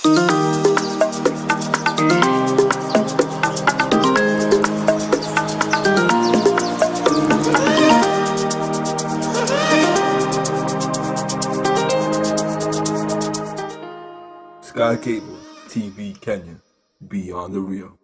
Sky Cable TV Kenya, beyond the real.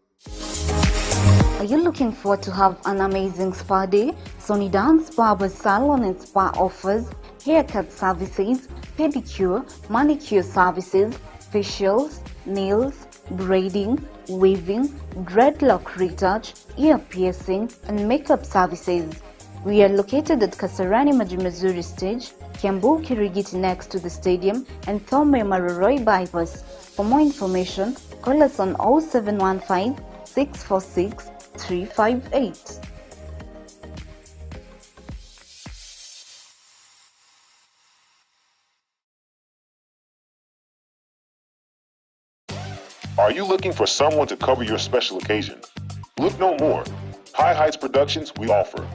Are you looking forward to have an amazing spa day? Sony Dance Barber Salon and Spa offers haircut services, pedicure, manicure services, facials, nails, braiding, weaving, dreadlock retouch, ear piercing, and makeup services. We are located at Kasarani Majimazuri Stage, Kiambu Kirigiti next to the stadium, and Thome Maroroi Bypass. For more information, call us on 0715 646 358. Are you looking for someone to cover your special occasion? Look no more. High Heights Productions, we offer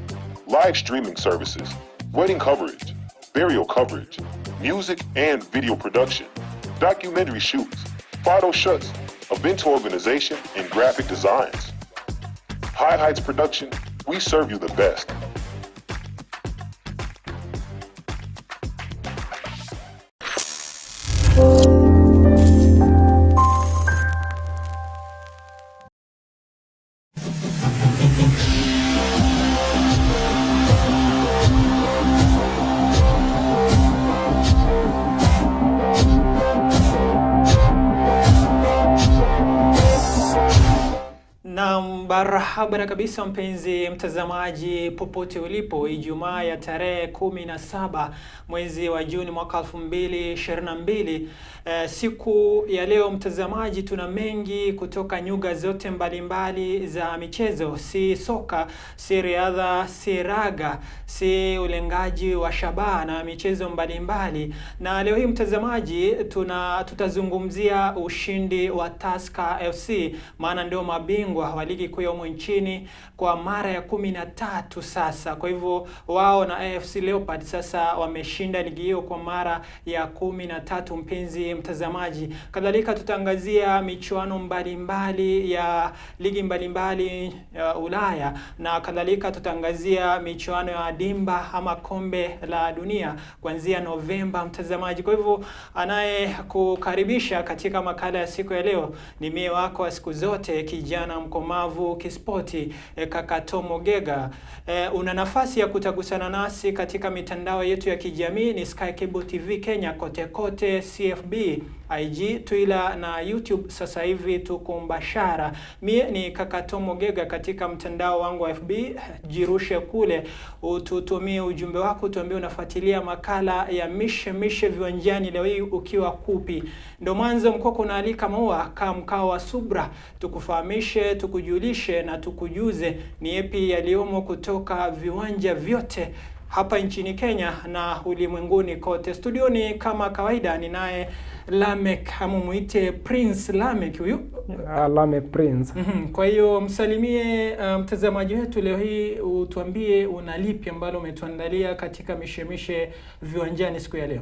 live streaming services, wedding coverage, burial coverage, music and video production, documentary shoots, photo shoots, event organization, and graphic designs. High Heights Production, we serve you the best. Barabara kabisa mpenzi mtazamaji, popote ulipo, Ijumaa ya tarehe 17 mwezi wa Juni mwaka 2022. Siku ya leo mtazamaji, tuna mengi kutoka nyuga zote mbalimbali za michezo, si soka, si riadha, si raga, si ulengaji wa shabaha na michezo mbalimbali. Na leo hii mtazamaji, tutazungumzia ushindi wa Tusker FC, maana ndio mabingwa wa ligi kuu ya humu nchini kwa mara ya 13 sasa. Kwa hivyo wao na AFC Leopards sasa wameshinda ligi hiyo kwa mara ya 13, mpenzi mtazamaji. Kadhalika tutaangazia michuano mbalimbali ya ligi mbalimbali ya Ulaya, na kadhalika tutaangazia michuano ya dimba ama kombe la dunia kuanzia Novemba, mtazamaji. Kwa hivyo anayekukaribisha katika makala ya siku ya leo ni mie wako wa siku zote, kijana mkomavu kispoti, kaka Tomo Gega. Una nafasi ya kutagusana nasi katika mitandao yetu ya kijamii ni Sky Cable TV Kenya kote kote, CFB, IG, Twitter na YouTube. Sasa hivi tuko mbashara. Mie ni kaka Tomo Gega katika mtandao wangu wa FB, jirushe kule, ututumie ujumbe wako, tuambie unafuatilia makala ya mishe mishe viwanjani leo hii ukiwa kupi. Ndio mwanzo mkoko unaalika maua, kaa mkao wa subra, tukufahamishe, tukujulishe na tukujuze ni yapi yaliyomo kutoka viwanja vyote hapa nchini Kenya na ulimwenguni kote. Studioni kama kawaida ninaye Lamek, amumuite Prince Lamek huyu. Lamek Prince. Kwa hiyo msalimie mtazamaji wetu leo hii, utuambie una lipi ambalo umetuandalia katika mishemishe viwanjani siku ya leo.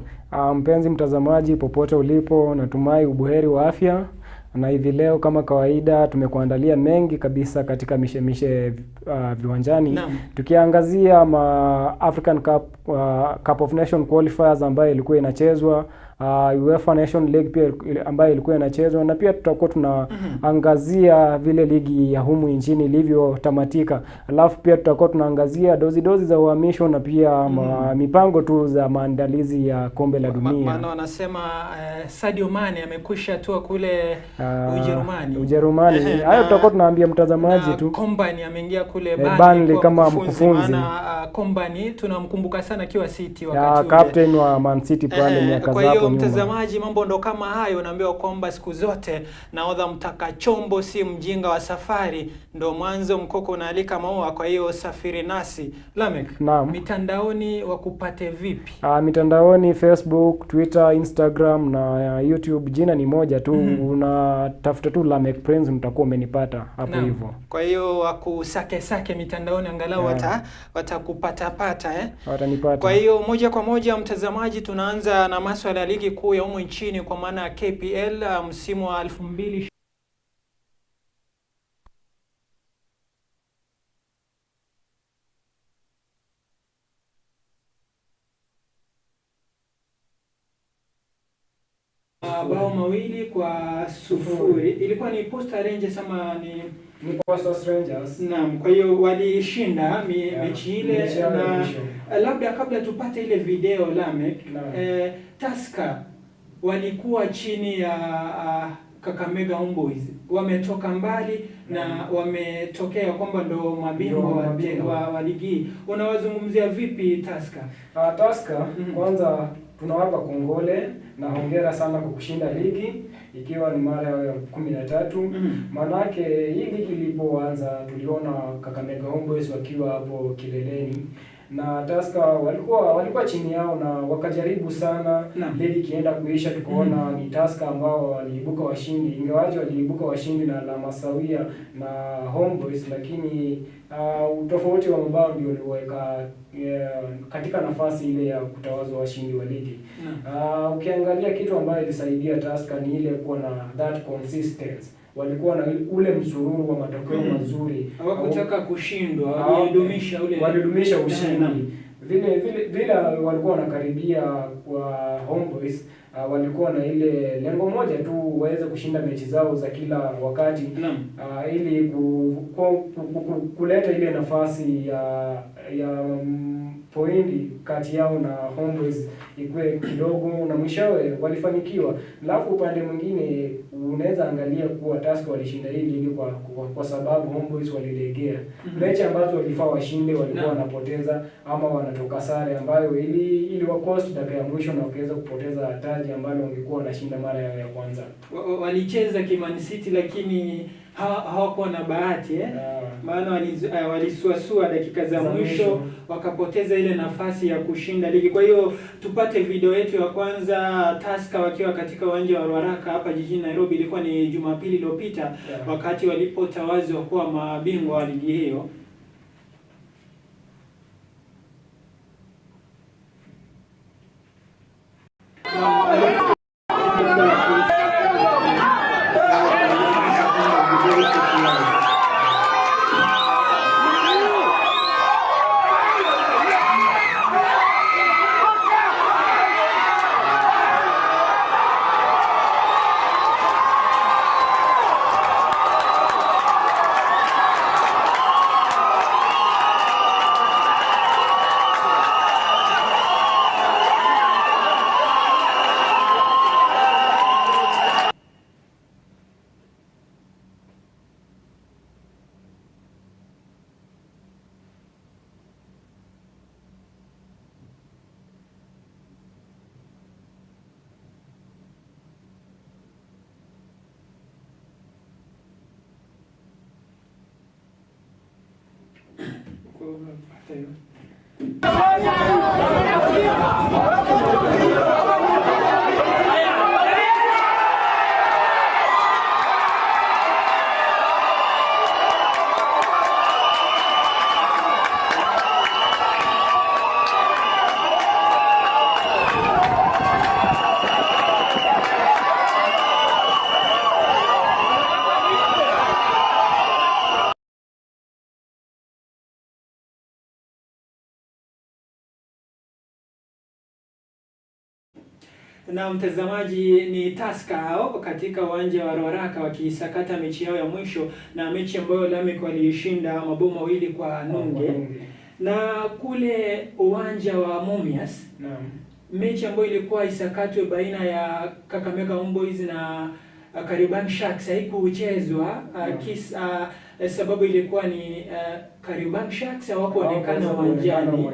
Mpenzi mtazamaji popote ulipo, natumai ubuheri wa afya. Na hivi leo kama kawaida tumekuandalia mengi kabisa katika mishemishe viwanjani. Naam. Tukiangazia African Cup of Nation qualifiers ambayo ilikuwa inachezwa, UEFA Nation League pia ambayo ilikuwa inachezwa, na pia tutakuwa tunaangazia vile ligi ya humu nchini ilivyotamatika. Alafu pia tutakuwa tunaangazia dozi za uhamisho na pia mipango tu za maandalizi ya kombe la dunia. Maana wanasema Sadio Mane amekwisha tua kule Ujerumani. Ujerumani. Hayo tutakuwa tunaambia mtazamaji tu. Kompany ameingia kule Burnley kama mkufunzi. Maana Kompany tunamkumbuka sana akiwa City wakati ule. Captain wa Man City pale miaka Kwa za hiyo hapo nyuma. mtazamaji, mambo ndo kama hayo, unaambiwa kwamba siku zote nahodha mtaka chombo si mjinga wa safari. Ndo mwanzo mkoko unaalika maua, kwa hiyo safiri nasi. Lamek, Naam. mitandaoni wakupate vipi? Mitandaoni Facebook, Twitter, Instagram na YouTube, jina ni moja tu. Unatafuta tu Lamek Prince, mtakuwa umenipata hapo hivyo. Kwa hiyo wakusake sake mitandaoni angalau watakupata. watakupatapata eh? Watanipata. Kwa hiyo moja kwa moja mtazamaji, tunaanza na maswala ya ligi kuu ya humu nchini kwa maana ya KPL msimu wa 2000 bao 2-0. Ilikuwa ni Posta Rangers ama ni Posta Rangers. Naam, kwa hiyo walishinda mechi ile, na labda kabla tupate ile video Lameck, Tusker walikuwa chini ya Kakamega Homeboys, wametoka mbali na wametokea kwamba ndo mabingwa wa ligi. Unawazungumzia vipi Tusker? Tusker kwanza tunawapa kongole na hongera sana kwa kushinda ligi ikiwa ni mara ya 13. Manake hii ligi ilipoanza tuliona Kakamega Homeboys wakiwa hapo kileleni na Tusker walikuwa chini yao na wakajaribu sana. Ligi ikienda kuisha tukaona ni Tusker ambao waliibuka washindi, ingawaje waliibuka washindi na alama sawia na Homeboys, lakini utofauti wa mabao ndio uliweka katika nafasi ile ya kutawazwa washindi wa ligi. Ukiangalia kitu ambayo ilisaidia Tusker ni ile kuwa na that consistency. Walikuwa na ule msururu wa matokeo mazuri. Hawakutaka kushindwa, walidumisha ushindi. Vile walikuwa wanakaribia kwa Homeboys, walikuwa na ile lengo moja tu, waweze kushinda mechi zao za kila wakati, ili kuleta ile nafasi ya pointi kati yao na Homeboys ikuwe kidogo, na mwishowe walifanikiwa. Alafu upande mwingine unaweza angalia kuwa Tusker walishinda hii ligi kwa sababu Homeboys walilegea. Mechi ambazo walifaa washinde walikuwa wanapoteza ama wanatoka sare, ambayo ili wakost dakika ya mwisho na wakaweza kupoteza taji ambalo wangekuwa wanashinda mara yao ya kwanza. Walicheza Kimani City lakini hawakuwa na bahati maana walisuasua dakika za mwisho wakapoteza ile nafasi ya kushinda ligi. Kwa hiyo tupate video yetu ya kwanza, Tusker wakiwa katika uwanja wa Ruaraka hapa jijini Nairobi. Ilikuwa ni Jumapili iliyopita wakati walipotawazwa kuwa mabingwa wa ligi hiyo. Na mtazamaji, ni Tusker hao katika uwanja wa Ruaraka wakisakata mechi yao ya mwisho, na mechi ambayo Lameck waliishinda mabao 2-0. Na kule uwanja wa Mumias, mechi ambayo ilikuwa isakatwe baina ya Kakamega Homeboys na Kariobangi Sharks haikuchezwa. Sababu ilikuwa ni Kariobangi Sharks hawakuonekana uwanjani.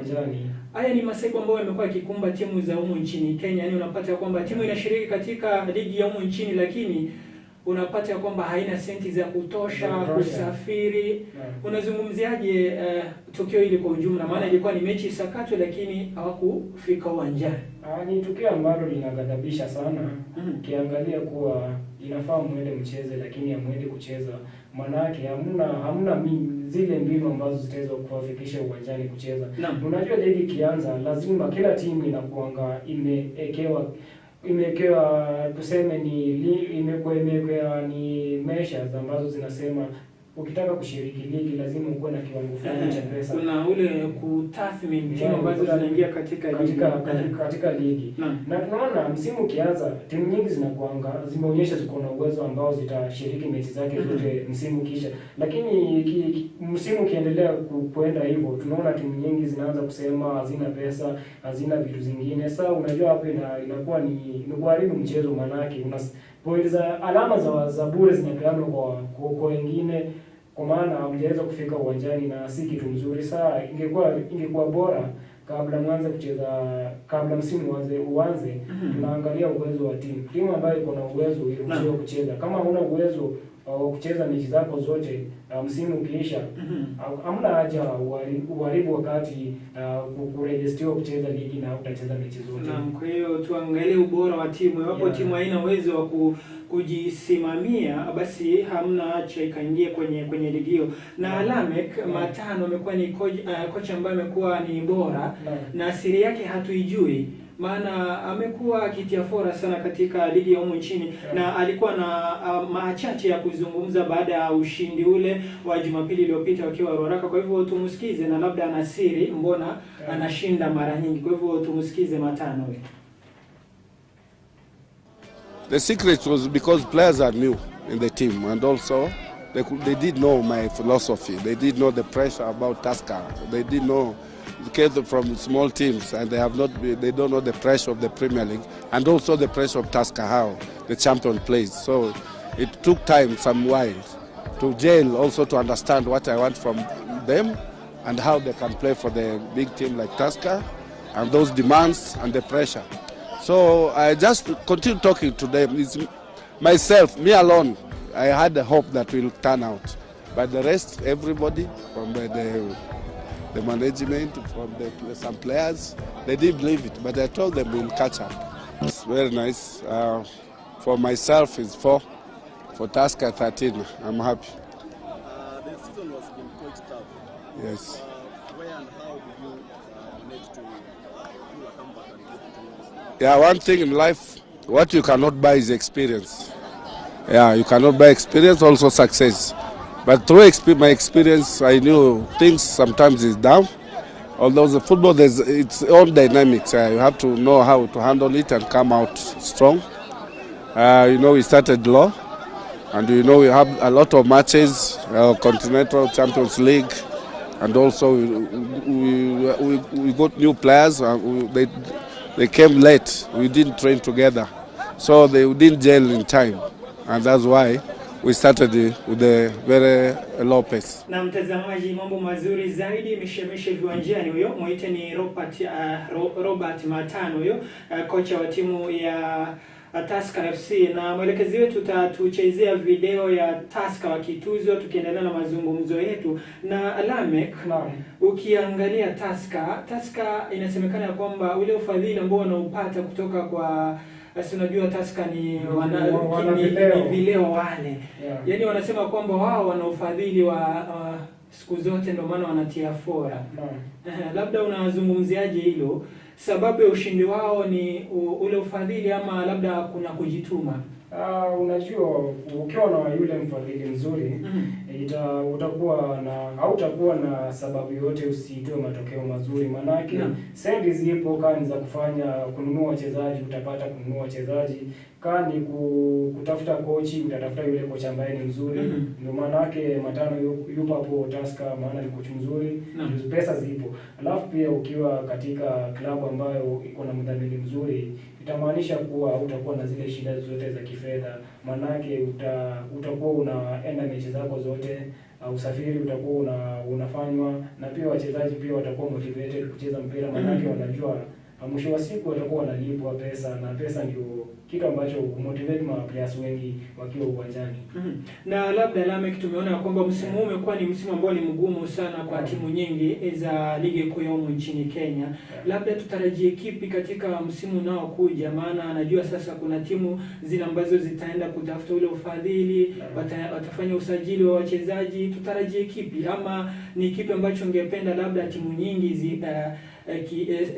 Haya ni masaibu ambayo yamekuwa yakikumba timu za humu nchini Kenya. Yaani unapata kwamba timu inashiriki katika ligi ya humu nchini, lakini unapata kwamba haina senti za kutosha kusafiri. Unazungumziaje tukio hili kwa ujumla? Maana ilikuwa ni mechi sakatwe lakini hawakufika uwanjani. Ni tukio ambalo linaghadhabisha sana. Ukiangalia kuwa inafaa muende mcheze, lakini hamuendi kucheza, maanake hamna zile mbinu ambazo zitaweza kuwafikisha uwanjani kucheza. Unajua ligi ikianza lazima kila timu inakuanga imewekewa tuseme ni imewekewa ni measures ambazo zinasema ukitaka kushiriki ligi lazima ukuwe na kiwango fulani cha pesa. Kuna ule kutathmini timu ambazo zinaingia katika ligi. Na tunaona msimu ukianza timu nyingi zinakuanga zimeonyesha ziko na uwezo ambao zitashiriki mechi zake zote msimu kisha. Lakini msimu ukiendelea kuenda hivyo tunaona timu nyingi zinaanza kusema hazina pesa, hazina vitu zingine. Sasa unajua hapo inakuwa ni kuharibu mchezo, manake una point za alama za bure zinapeanwa kwa wengine, kwa maana hamjaweza kufika uwanjani na si kitu mzuri. Saa ingekuwa bora kabla mwanze kucheza, kabla msimu uanze tunaangalia uwezo wa timu. Timu ambayo iko na uwezo iruhusiwe kucheza. Kama huna uwezo wa kucheza mechi zako zote msimu ukiisha, hamna haja uharibu wakati kurejistiwa kucheza ligi na utacheza mechi zote. Naam, kwa hiyo tuangalie ubora wa timu. Iwapo timu haina uwezo wa kujisimamia, basi hamna acha ikaingie kwenye ligi hiyo. Na Lameck Matano amekuwa ni kocha ambaye amekuwa ni bora na siri yake hatuijui, maana amekuwa akitia fora sana katika ligi ya humu nchini na alikuwa na machache ya kuzungumza baada ya ushindi ule wa Jumapili iliyopita wakiwa Ruaraka. Kwa hivyo tumsikize, na labda ana siri mbona anashinda mara nyingi. Kwa hivyo tumsikize Matano huyo. The secret was because players are new in the team, and also they did know my philosophy. They did know the pressure about Tusker. They did know came from small teams, and they have not. They don't know the pressure of the Premier League, and also the pressure of Tusker, how the champion plays. So it took time, some while, to jail also to understand what I want from them and how they can play for the big team like Tusker, and those demands and the pressure. So I just continue talking to them. It's myself, me alone, I had the hope that we'll turn out. But the rest, everybody, from the management, from some players, they didn't believe it. But I told them we'll catch up. It's very nice. For myself, it's 4. For Tusker, 13. I'm happy. The season has been quite tough. Yes. Where and how did you manage to do a comeback and get to this? Yeah, one thing in life, what you cannot buy is experience. Yeah, you cannot buy experience, also success. But through my experience, I knew things sometimes is down. Although the football, there's its own dynamics. You have to know how to handle it and come out strong. You know, we started low, and you know we have a lot of matches, Continental Champions League, and also we got new players. They came late. We didn't train together, so they didn't gel in time, and that's why we started with a very low pace. Na mtazamaji, mambo mazuri zaidi mishemishe viwanjani. Huyo mwite ni Robert Matano huyo, kocha wa timu ya Tusker FC, na mwelekezi wetu tutatuchezea video ya Tusker wakituzwa, tukiendelea na mazungumzo yetu na Lameck. Ukiangalia Tusker inasemekana kwamba ule ufadhili ambao wanaupata kutoka kwa, si unajua Tusker ni vileo wale. Yaani wanasema kwamba wao wana ufadhili wa siku zote, ndio maana wanatia fora. Labda unazungumziaje hilo? Sababu ya ushindi wao ni ule ufadhili ama labda kuna kujituma? Unajua ukiwa na yule mfadhili mzuri utakuwa na hautakuwa na sababu yote usitoe matokeo mazuri, manake sendi zipo. Kani za kufanya kununua wachezaji utapata kununua wachezaji, kani kutafuta kochi utatafuta yule kocha ambaye ni mzuri. Ndio maana yake Matano yupo hapo Tusker, maana ni kocha mzuri, pesa zipo. Alafu pia ukiwa katika klabu ambayo iko na mdhamini mzuri itamaanisha kuwa utakuwa na zile shida zote za kifedha, manake utakuwa unaenda mechi zako zote, usafiri utakuwa unafanywa, na pia wachezaji pia watakuwa motivated kucheza mpira, manake wanajua Mwisho wa siku watakuwa wanalipwa pesa, na pesa ndio kitu ambacho humotivate ma players wengi wakiwa uwanjani. Na labda Lameck, tumeona kwamba msimu huu umekuwa ni msimu ambao ni mgumu sana kwa timu nyingi za ligi kuu ya humu nchini Kenya. Labda tutarajie kipi katika msimu unaokuja? Maana najua sasa kuna timu zile ambazo zitaenda kutafuta ule ufadhili, watafanya usajili wa wachezaji. Tutarajie kipi, ama ni kipi ambacho ungependa labda timu nyingi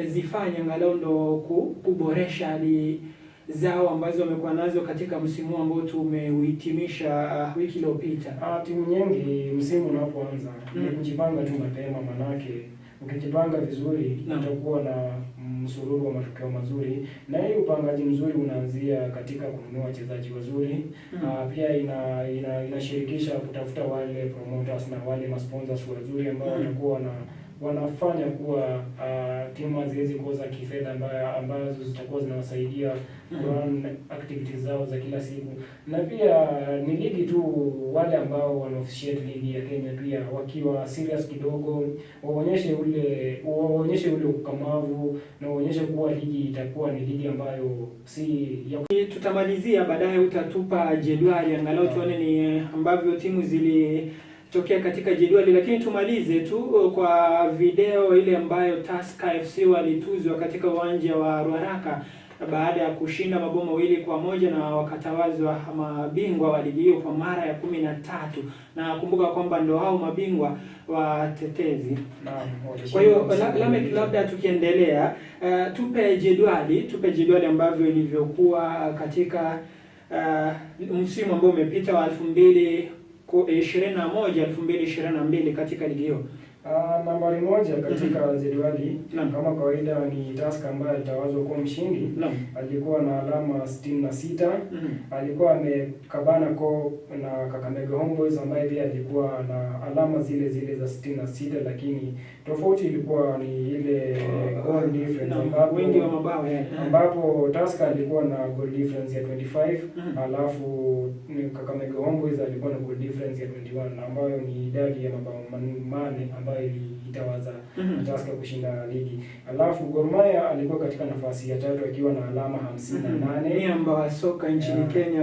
zifanye angalau ndo kuboresha hali zao ambazo wamekuwa nazo katika msimu ambao tumeuhitimisha wiki iliyopita? Timu nyingi msimu unapoanza ni kujipanga tu mapema, manake ukijipanga vizuri utakuwa na msururu wa matokeo mazuri, na hii upangaji mzuri unaanzia katika kununua wachezaji wazuri. Pia inashirikisha kutafuta wale promoters na wale masponsors wazuri ambao watakuwa wanafanya kuwa timu haziwezi kuoza kifedha, ambazo zitakuwa zinawasaidia run activities zao za kila siku. Na pia ni ligi tu, wale ambao wana officiate ligi ya Kenya pia wakiwa serious kidogo, waonyeshe ule ukamavu na waonyeshe kuwa ligi itakuwa ni ligi ambayo si ya. Tutamalizia baadaye, utatupa jedwali angalau tuone ni ambavyo timu zilitokea katika jedwali, lakini tumalize tu kwa video ile ambayo Tusker FC walituzwa katika uwanja wa Ruaraka baada ya kushinda mabao 2-1 na wakatawazwa mabingwa wa ligi hiyo kwa mara ya 13, na kumbuka kwamba ndio hao mabingwa watetezi. Kwa hiyo Lameck, labda tukiendelea, tupe jedwali ambavyo ilivyokuwa katika msimu ambao umepita wa 2021 2022 katika ligi hiyo. Nambari 1 katika jedwali kama kawaida ni Tusker ambaye alitawazwa kuwa mshindi. Alikuwa na alama 66. Alikuwa amekabana ko na Kakamega Homeboys ambaye pia alikuwa na alama zile zile za 66, lakini tofauti ilikuwa ni ile goal difference, ambapo wengi wa mabao ambapo Tusker alikuwa na goal difference ya 25, alafu Kakamega Homeboys alikuwa na goal difference ya 21, ambayo ni idadi ya mabao 8 ambayo itawaza Tusker kushinda ligi. Alafu Gor Mahia alikuwa katika nafasi ya 3 akiwa na alama 58. Miamba wa soka nchini Kenya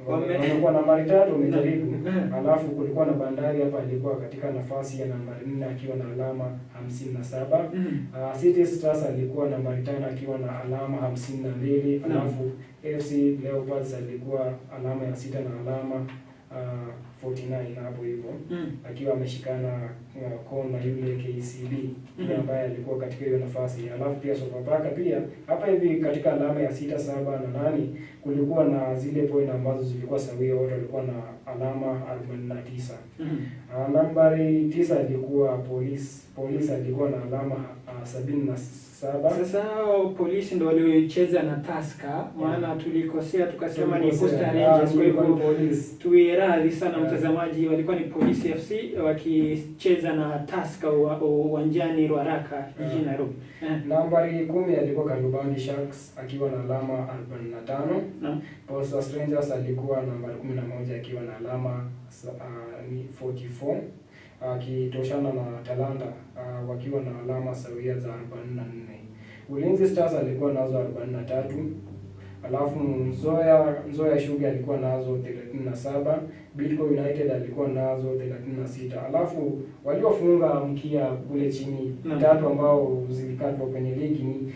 wamekuwa nambari 3 wamejaribu. Alafu kulikuwa na Bandari hapa alikuwa katika nafasi ya nambari 4 akiwa na alama 57. City Stars alikuwa nambari 5 akiwa na alama 52. Alafu FC Leopards alikuwa alama ya 6 na alama 49 hapo hivyo, akiwa ameshikana kona yule KCB ambaye alikuwa katika hiyo nafasi. Alafu pia Sofapaka pia hapa hivi katika alama ya 6, 7 na 8 kulikuwa na zile point ambazo zilikuwa sawia, wote walikuwa na alama 49. Nambari 9 alikuwa Polisi alikuwa na alama 77. Sasa Polisi ndio waliocheza na Tusker, maana tulikosea tukasema ni Coastal Rangers, kwa hivyo tuwe radhi sana mtazamaji, walikuwa ni Polisi FC wakicheza na Tusker uwanjani Ruaraka jijini Nairobi. Nambari 10 alikuwa Kariobangi Sharks akiwa na alama 45. Posta Strangers alikuwa nambari 11 akiwa na alama 44, akitoshana na Talanta wakiwa na alama sawia za 44. Ulinzi Stars alikuwa nazo 43. Alafu Nzoia Sugar alikuwa nazo 37, Bidco United alikuwa nazo 36. Alafu waliofunga mkia kule chini tatu ambao zilikatwa kwenye ligi ni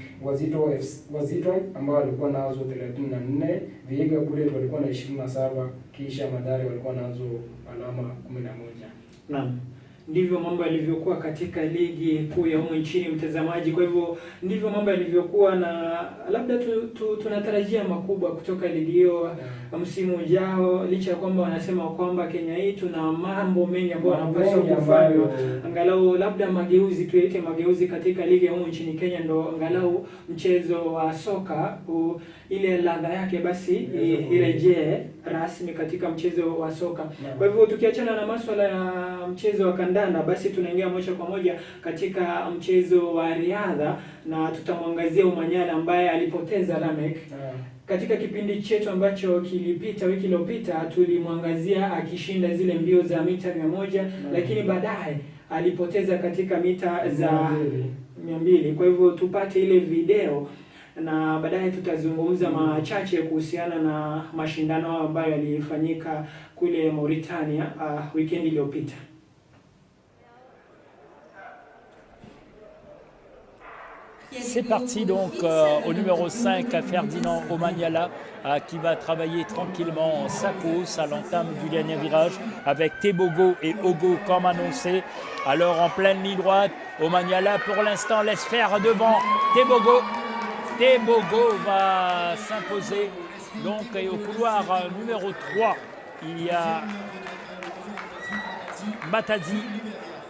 Wazito ambao walikuwa nazo 34, Vihiga Bullet walikuwa na 27, kisha Mathare walikuwa nazo alama 11. Naam. Ndivyo mambo yalivyokuwa katika ligi kuu ya humu nchini, mtazamaji. Kwa hivyo ndivyo mambo yalivyokuwa, na labda tunatarajia makubwa kutoka ligi hiyo msimu ujao, licha ya kwamba wanasema kwamba Kenya hii tuna mambo mengi ambayo wanapaswa kufanya, angalau labda mageuzi, tuite mageuzi katika ligi ya humu nchini Kenya, ndo angalau mchezo wa soka ile ladha yake basi irejee rasmi katika mchezo wa soka. Kwa hivyo tukiachana na masuala ya mchezo wa kandanda, basi tunaingia moja kwa moja katika mchezo wa riadha, na tutamwangazia Omanyala ambaye alipoteza Lameck. Katika kipindi chetu ambacho kilipita wiki iliyopita tulimwangazia akishinda zile mbio za mita 100, lakini baadaye alipoteza katika mita za 200. Kwa hivyo tupate ile video na baadaye tutazungumza machache kuhusiana na mashindano ambayo yalifanyika kule Mauritania weekend iliyopita. C'est parti donc au numéro 5, Ferdinand Omanyala qui va travailler tranquillement sa course à l'entame du dernier virage avec Tebogo et Ogo comme annoncé. Alors en pleine ligne droite, Omanyala pour l'instant laisse faire devant Tebogo. Tebogo va s'imposer donc, et au couloir numéro 3, il y a Matadi.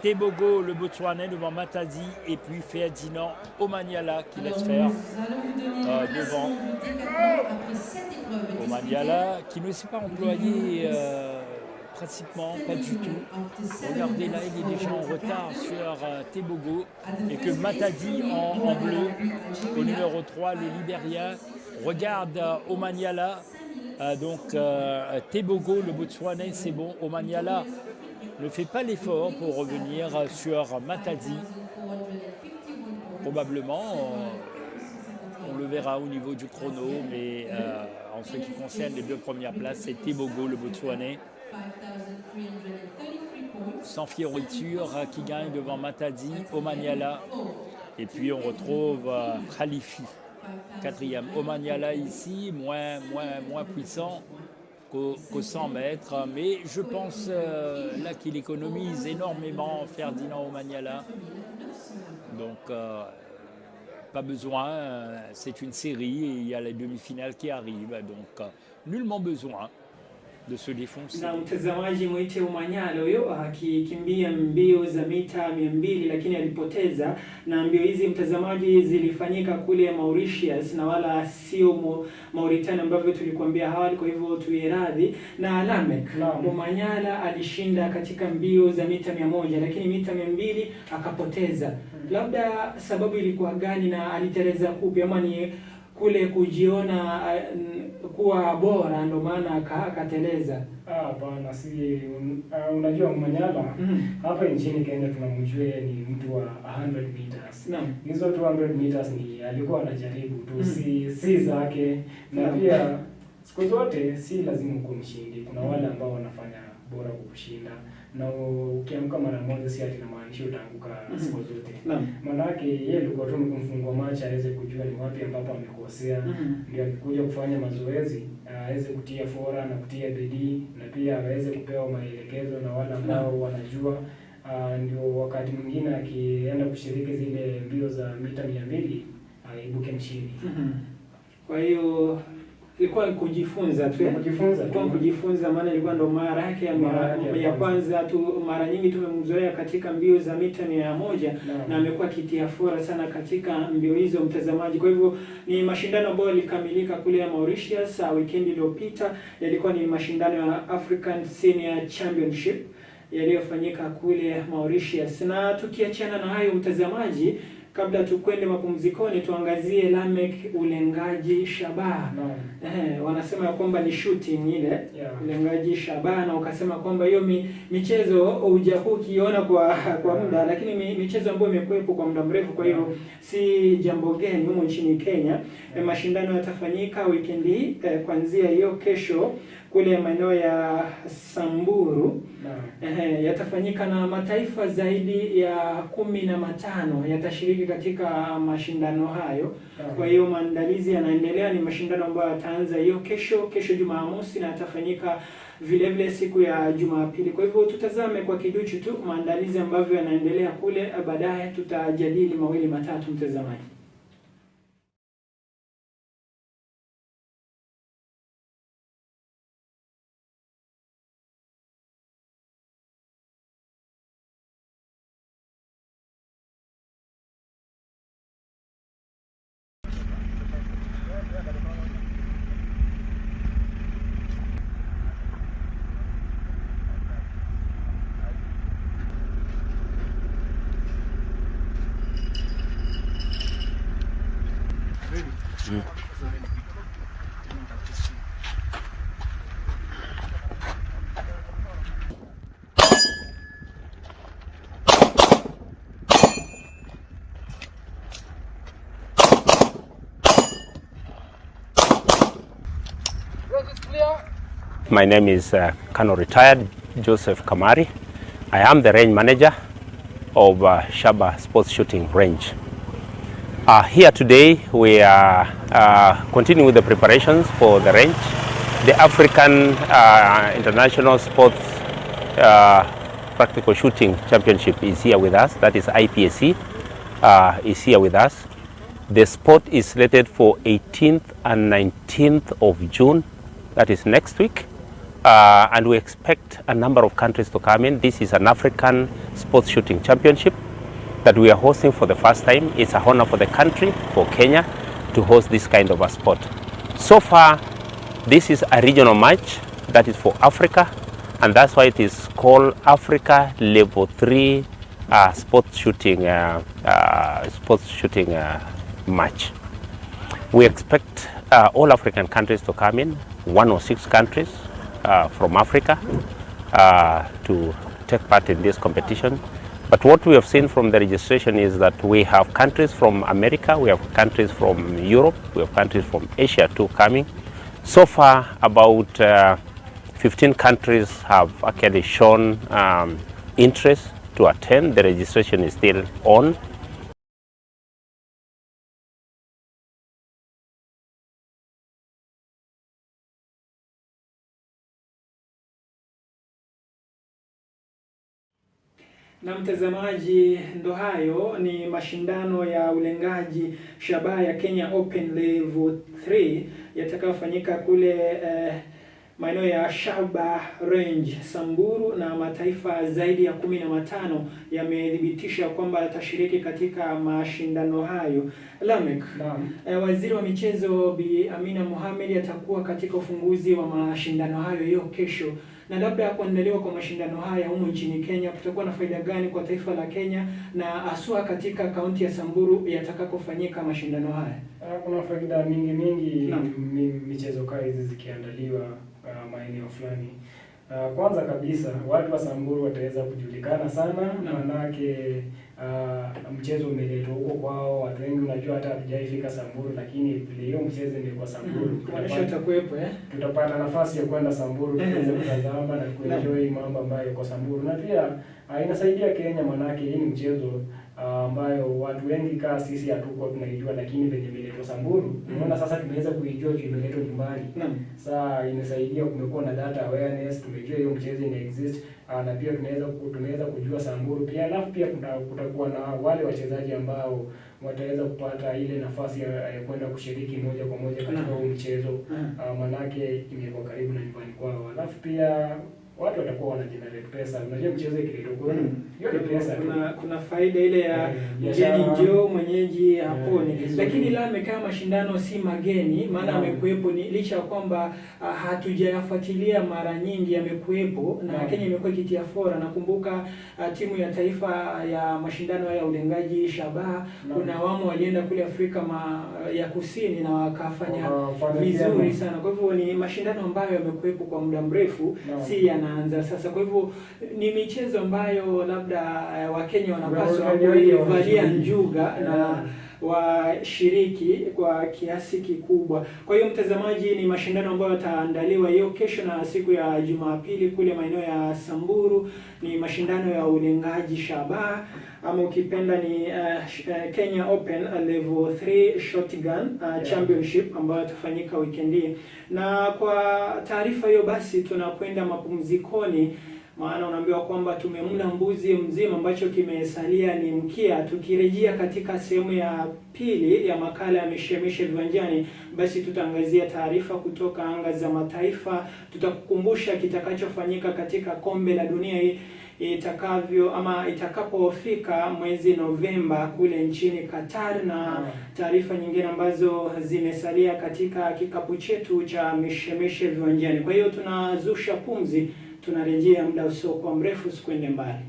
Tebogo, le Botswanais, devant Matadi, et puis Ferdinand Omanyala qui laisse faire devant Omanyala, qui ne s'est pas employé pratiquement, pas du tout. Regardez là, il est déjà en retard sur Tebogo, et que Matadi en bleu, au numéro 3, le Libérien, regarde Omanyala. Donc Tebogo, le Botswanais, c'est bon. Omanyala ne fait pas l'effort pour revenir sur Matadi. Probablement, on le verra au niveau du chrono, mais en ce qui concerne les deux premières places, c'est Tebogo, le Botswanais, sans fioriture, qui gagne devant Matadi, Omanyala. Et puis on retrouve Khalifi, quatrième. Omanyala ici, moins puissant qu'au 100 mètres, mais je pense là qu'il économise énormément, Ferdinand Omanyala. Donc pas besoin, c'est une série et il y a la demi-finale qui arrive, donc nullement besoin de se défoncer. Na mtazamaji, mwite Omanyala huyo akikimbia mbio za mita 200 lakini alipoteza, na mbio hizi mtazamaji zilifanyika kule Mauritius na wala sio Mauritania ambavyo tulikuambia awali, kwa hivyo tuiradhi. Na Lamek, Omanyala alishinda katika mbio za mita 100 lakini mita 200 akapoteza. Labda sababu ilikuwa gani na aliteleza kupi, ama ni kule kujiona kuwa bora ndo maana akateleza? Hapana, si unajua Omanyala hapa nchini Kenya tunamjua ni mtu wa 100 meters. Hizo 200 meters ni alikuwa anajaribu tu, si zake. Na pia siku zote si lazima ukuwe mshindi, kuna wale ambao wanafanya bora kukushinda, na ukianguka mara moja si ati inamaanisha utaanguka siku zote. Maanake yeye alikuwa tu kumfungua macho aweze kujua ni wapi ambapo amekosea, ndio akikuja kufanya mazoezi aweze kutia fora na kutia bidii, na pia aweze kupewa maelekezo na wale ambao wanajua. Ndio wakati mwingine akienda kushiriki zile mbio za mita 200 aibuke mshindi. Kwa hiyo ilikuwa kujifunza tu, kujifunza, maana ilikuwa ndo mara yake ya kwanza tu. Mara nyingi tumemzoea katika mbio za mita 100 na amekuwa kitia fora sana katika mbio hizo mtazamaji. Kwa hivyo ni mashindano ambayo yalikamilika kule ya Mauritius weekend iliyopita, yalikuwa ni mashindano ya African Senior Championship yaliyofanyika kule Mauritius. Na tukiachana na hayo mtazamaji, kabla tukwende mapumzikoni, tuangazie Lamek ulengaji shabaha. Wanasema kwamba ni shooting ile, ulengaji shabaha, na ukasema kwamba hiyo michezo hujakuwa ukiona kwa muda, lakini michezo ambayo imekuwepo kwa muda mrefu, kwa hiyo si jambo geni humu nchini Kenya. Mashindano yatafanyika weekend hii kuanzia hiyo kesho kule maeneo ya Samburu. Yatafanyika na mataifa zaidi ya 15 yatashiriki katika mashindano hayo. Kwa hiyo maandalizi yanaendelea. Ni mashindano ambayo yataanza hiyo kesho Jumamosi na yatafanyika vile vile siku ya Jumapili. Kwa hivyo tutazame kwa kiduchu tu maandalizi ambavyo yanaendelea kule, baadaye tutajadili mawili matatu mtazamaji. My name is Colonel Retired Joseph Kamari. I am the range manager of Shaba Sports Shooting Range. Here today we are continuing with the preparations for the range. The African International Sports Practical Shooting Championship is here with us, that is IPSC is here with us. The sport is slated for 18th and 19th of June, that is next week. And we expect a number of countries to come in. This is an African Sports Shooting Championship that we are hosting for the first time. It's a honor for the country, for Kenya, to host this kind of a sport. So far, this is a regional match that is for Africa, and that's why it is called Africa Level 3 Sports Shooting Match. We expect all African countries to come in, 106 countries from Africa to take part in this competition. But what we have seen from the registration is that we have countries from America, we have countries from Europe, we have countries from Asia too coming. So far, about 15 countries have actually shown interest to attend. The registration is still on. Na mtazamaji, ndo hayo ni mashindano ya ulengaji shabaha ya Kenya Open Level 3 yatakayofanyika kule maeneo ya Shaba Range Samburu, na mataifa zaidi ya 15 yamethibitisha kwamba yatashiriki katika mashindano hayo. Lamek, waziri wa michezo Bi Amina Mohamed atakuwa katika ufunguzi wa mashindano hayo hiyo kesho. Na labda kuandaliwa kwa mashindano haya humu nchini Kenya kutakuwa na faida gani kwa taifa la Kenya na haswa katika kaunti ya Samburu yatakapofanyika mashindano haya? Kuna faida mingi mingi michezo kama hizi zikiandaliwa maeneo fulani. Kwanza kabisa watu wa Samburu wataweza kujulikana sana, manake mchezo umeletwa huko kwao. Watu wengi unajua hata hatujaifika Samburu, lakini vile hiyo mchezo imekuwa Samburu, tutapata nafasi ya kwenda Samburu tuweze kutazama na kuenjoy mambo ambayo kwa Samburu. Na pia inasaidia Kenya, manake hii ni mchezo ambayo watu wengi kama sisi hatuko tunaijua, lakini venye imeletwa Samburu unaona sasa tumeweza kuijua juu imeletwa nyumbani. Sasa imesaidia, kumekuwa na data awareness, tumejua hiyo mchezo ina exist, na pia tumeweza kujua Samburu pia. Alafu pia kutakuwa na wale wachezaji ambao wataweza kupata ile nafasi ya kwenda kushiriki moja kwa moja katika huu mchezo, manake imekuwa karibu na nyumbani kwao. Alafu pia watu watakuwa wana generate pesa. Unajua mchezo ikiletwa kwenu, hiyo ni pesa. Kuna faida ile ya mgeni njoo mwenyeji haponi. Lakini Lamek, kama mashindano si mageni, maana amekuepo, ni licha kwamba hatujayafuatilia mara nyingi, yamekuepo na Kenya imekuwa ikitia fora. Nakumbuka timu ya taifa ya mashindano ya ulengaji shabaha, kuna awamu walienda kule Afrika ya Kusini na wakafanya vizuri sana. Kwa hivyo ni mashindano ambayo yamekuepo kwa muda mrefu, si yanaanza sasa. Kwa hivyo ni michezo ambayo labda Wakenya wanapaswa kuivalia njuga na washiriki kwa kiasi kikubwa. Kwa hiyo mtazamaji, ni mashindano ambayo yataandaliwa hiyo kesho na siku ya Jumapili kule maeneo ya Samburu. Ni mashindano ya ulengaji shabaha ama ukipenda ni Kenya Open Level 3 Shotgun Championship ambayo itafanyika weekend hii. Na kwa taarifa hiyo basi tunakwenda mapumzikoni, maana unaambiwa kwamba tumemla mbuzi mzima, ambacho kimesalia ni mkia. Tukirejea katika sehemu ya pili ya makala ya Mishemishe Viwanjani, basi tutaangazia taarifa kutoka anga za mataifa, tutakukumbusha kitakachofanyika katika kombe la dunia hii itakavyo ama itakapofika mwezi Novemba kule nchini Qatar, na taarifa nyingine ambazo zimesalia katika kikapu chetu cha Mishemishe Viwanjani. Kwa hiyo tunazusha pumzi, tunarejea muda usiokuwa mrefu, usikwende mbali.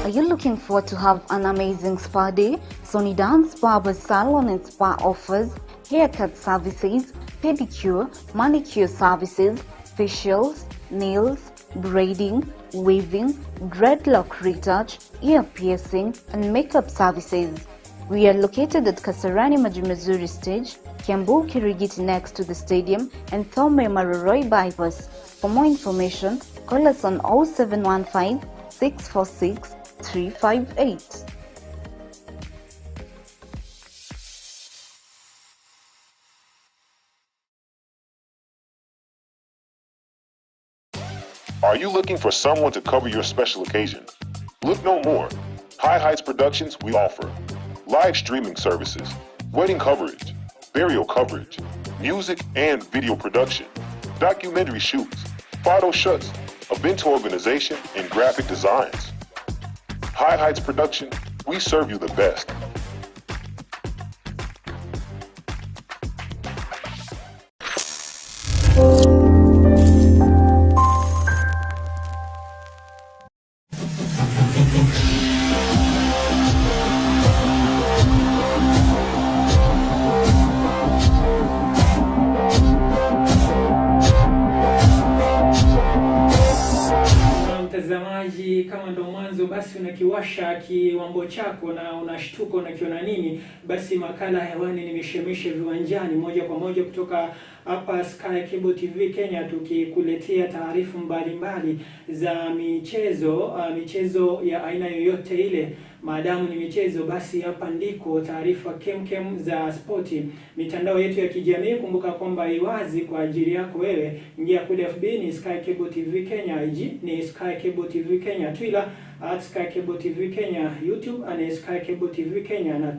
Are you looking forward to have an amazing spa day? Sony Dance Barber Salon and Spa offers haircut services, pedicure, manicure services, facials, nails, braiding, weaving, dreadlock retouch, ear piercing, and makeup services. We are located at Kasarani Majumazuri Stage, Kiambu Kirigiti next to the stadium, and Thome Maroroi Bypass. For more information, call us on 0715 646 358. Are you looking for someone to cover your special occasion? Look no more. High Heights Productions, we offer live streaming services, wedding coverage, burial coverage, music and video production, documentary shoots, photo shoots, event organization, and graphic designs. High Heights Production, we serve you the best. Mtazamaji, kama ndo mwanzo basi unakiwasha kiwambo chako na unashtuka unakiona nini, basi makala hewani ni Mishemishe Viwanjani, moja kwa moja kutoka hapa Sky Cable TV Kenya, tukikuletea taarifa mbalimbali za michezo, michezo ya aina yoyote ile. Maadamu ni michezo, basi hapa ndiko taarifa kemkem za spoti. Mitandao yetu ya kijamii, kumbuka kwamba iwazi kwa ajili yako wewe. Ingia kule FB ni Sky Cable TV Kenya, IG ni Sky Cable TV Kenya, Twitter at Sky Cable TV Kenya, YouTube ni Sky Cable TV Kenya, na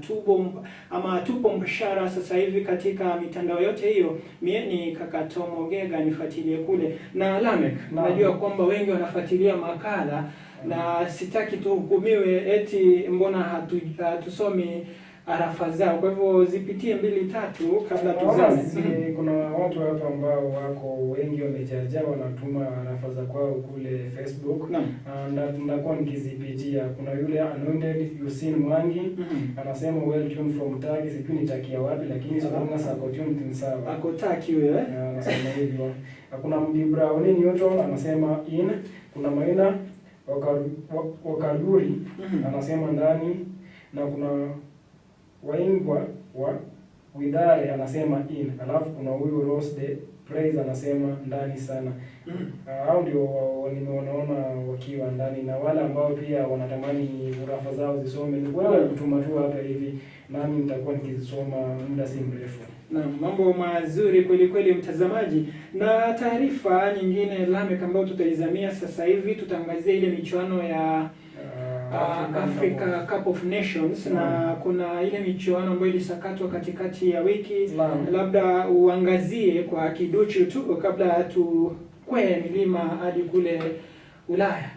tupo mbashara sasa hivi katika mitandao yote hiyo. Mie ni Kaka Tomo Gega, nifuatilie kule. Na Lamek, najua kwamba wengi wanafuatilia makala na sitaki tuhukumiwe eti mbona hatusomi arafa zao. Kwa hivyo zipitie mbili tatu kabla tuzame. Kuna watu hapa ambao wako wengi wamejaja wanatuma arafa za kwao kule Facebook. Na ndakuwa nikizipitia. Kuna yule Anointed Yusin Mwangi anasema well tuned from Turkey, sijui ni Turkey ya wapi lakini sio sako tuned ni sawa. Ako Turkey wewe. Anasema hivyo. Kuna Mdi Brown Newton anasema in, kuna Maina Wakaluri anasema ndani, na kuna Waingwa wa Widare anasema in, alafu kuna huyu Rose de Praise anasema ndani sana. Hao ndio nimeona wakiwa ndani, na wale ambao pia wanatamani urafa zao zisome ni wewe kutuma tu hapa hivi, nami nitakuwa nikizisoma muda si mrefu. Na mambo mazuri kweli kweli, mtazamaji. Na taarifa nyingine Lamek ambayo tutaizamia sasa hivi, tutaangazia ile michuano ya Africa Cup of Nations na kuna ile michuano ambayo ilisakatwa katikati ya wiki. Labda uangazie kwa kiduchu tu kabla tukwee milima hadi kule Ulaya.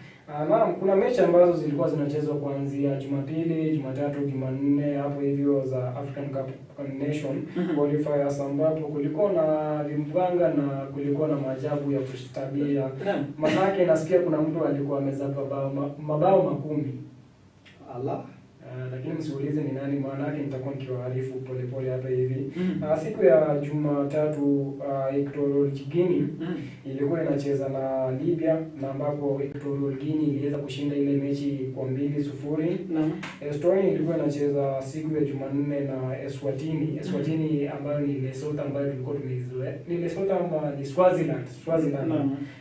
Naam, kuna mechi ambazo zilikuwa zinachezwa kuanzia Jumapili, Jumatatu, Jumanne hapo hivyo za African Cup of Nation qualifiers, ambapo kulikuwa na vimbwanga na kulikuwa na maajabu ya kushtabia. Manake nasikia kuna mtu alikuwa amezaba mabao 10. Allah. Lakini msiulize ni nani, maana yake nitakuwa nikiwaarifu polepole hapa hivi. Siku ya Jumatatu Equatorial Guinea ilikuwa inacheza na Libya, na ambapo Equatorial Guinea iliweza kushinda ile mechi kwa 2-0. Estonia ilikuwa inacheza siku ya Jumanne na Eswatini. Eswatini ambayo ni Lesotho ambayo tulikuwa tumeizoea. Ni Lesotho ama ni Swaziland. Swaziland.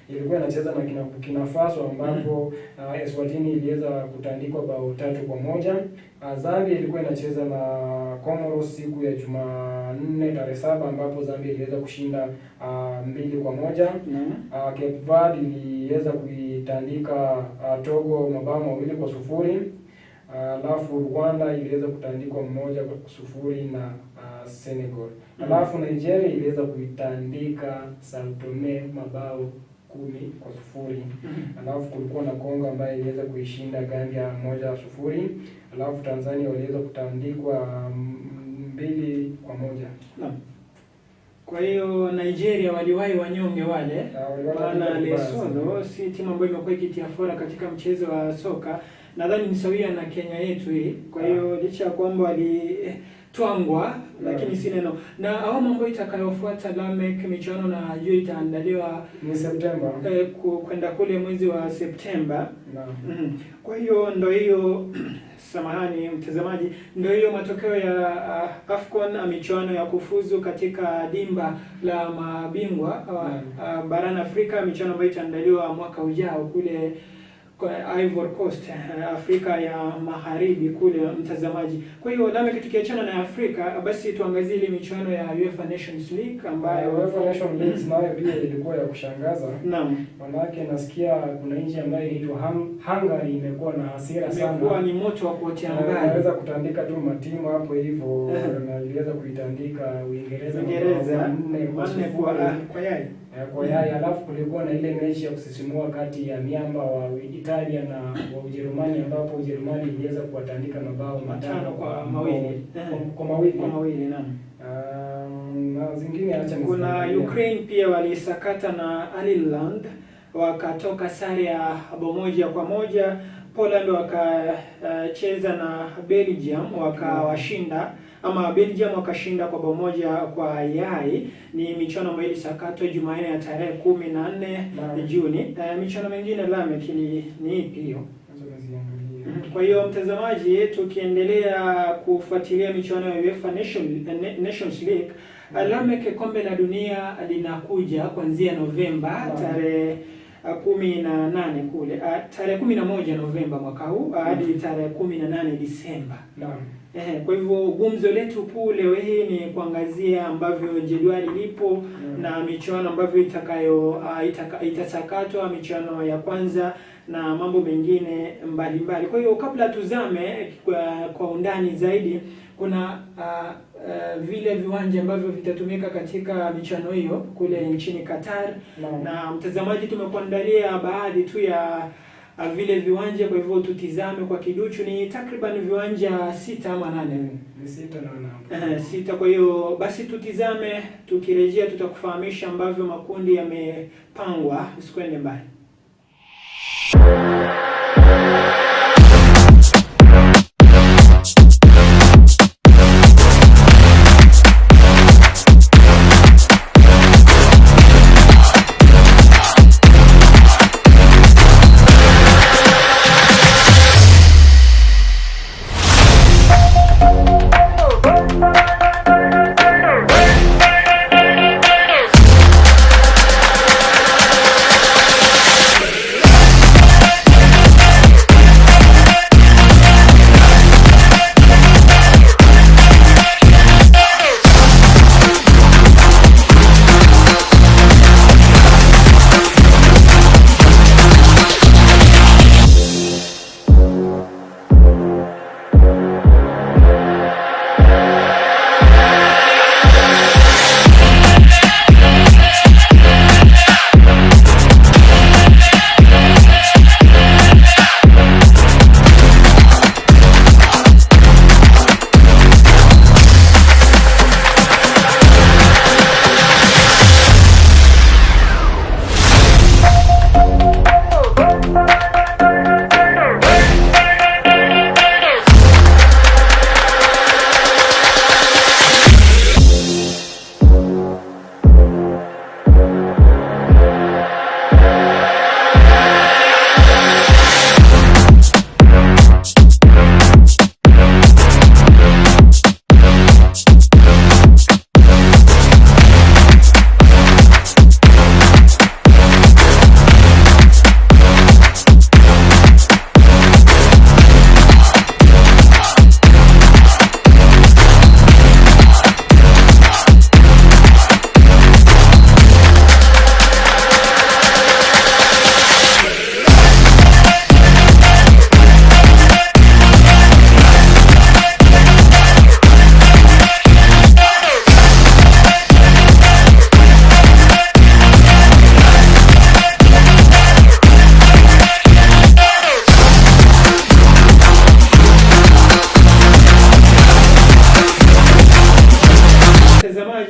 Ilikuwa inacheza na Burkina Faso, ambapo Eswatini iliweza kutandikwa bao 3-1. Zambia ilikuwa inacheza na Comoros siku ya Jumanne tarehe 7, ambapo Zambia iliweza kushinda 2-1. Cape Verde iliweza kuitandika Togo mabao 2-0. Alafu Rwanda iliweza kutandikwa 1-0 na Senegal. Alafu Nigeria iliweza kuitandika Sao Tome mabao 10-0. Alafu kulikuwa na Kongo ambayo iliweza kuishinda Gambia 1-0. Alafu Tanzania waliweza kutandikwa 2-1. Naam. Kwa hiyo Nigeria waliwahi wanyonge wale. Maana Lesotho si timu ambayo imekuwa ikitia fora katika mchezo wa soka. Nadhani ni sawia na Kenya yetu hii. Kwa hiyo licha ya kwamba walitwangwa lakini si neno. Na awamu ambayo itakayofuata Lamek, michuano na juu itaandaliwa ni Septemba. Kwenda kule mwezi wa Septemba. Kwa hiyo ndio hiyo Samahani mtazamaji, ndio hiyo matokeo ya AFCON, michuano ya kufuzu katika dimba la mabingwa barani Afrika, michuano ambayo itaandaliwa mwaka ujao kule kwa Ivory Coast, Afrika ya Magharibi kule, mtazamaji. Kwa hiyo Lameck, tukiachana na Afrika, basi tuangazie ile michuano ya UEFA Nations League ambayo UEFA Nations League nayo pia ilikuwa ya kushangaza. Naam. Manake nasikia kuna nchi ambayo inaitwa Hungary imekuwa na hasira sana. Imekuwa ni moto wa kuotea mbali. Inaweza kutandika tu matimu hapo hivyo na iliweza kuitandika Uingereza 4 kwa yai. Kwa yai. Alafu kulikuwa na ile mechi ya kusisimua kati ya miamba wa Italia na wa Ujerumani, ambapo Ujerumani iliweza kuwatandika mabao 5 kwa 2. Kwa mawili. Kwa mawili, naam. Na zingine acha ni kuna Ukraine pia walisakata na Ireland wakatoka sare ya 1-1. Poland wakacheza na Belgium wakawashinda, ama Belgium wakashinda kwa 1-0. Ni michuano ambayo ilisakatwa Jumanne ya tarehe 14 Juni. Michuano mingine Lameck ni ipi hiyo? Kwa hiyo mtazamaji, tukiendelea kufuatilia michuano ya UEFA Nations League, Lameck, kombe la dunia linakuja kuanzia Novemba tarehe 18 kule, tarehe 11 Novemba mwaka huu hadi tarehe 18 Disemba. Naam. Kwa hivyo gumzo letu kuu leo hii ni kuangazia ambavyo jedwali lipo na michuano ambavyo itasakatwa, michuano ya kwanza na mambo mengine mbalimbali. Kwa hiyo kabla tuzame kwa undani zaidi, kuna vile viwanja ambavyo vitatumika katika michuano hiyo kule nchini Qatar. Na mtazamaji, tumekuandalia baadhi tu ya vile viwanja, kwa hivyo tutizame kwa kiduchu. Ni takriban viwanja 6 ama 8. Ni 6 na 8. 6. Kwa hiyo basi tutizame, tukirejea tutakufahamisha ambavyo makundi yamepangwa. Usikwende mbali.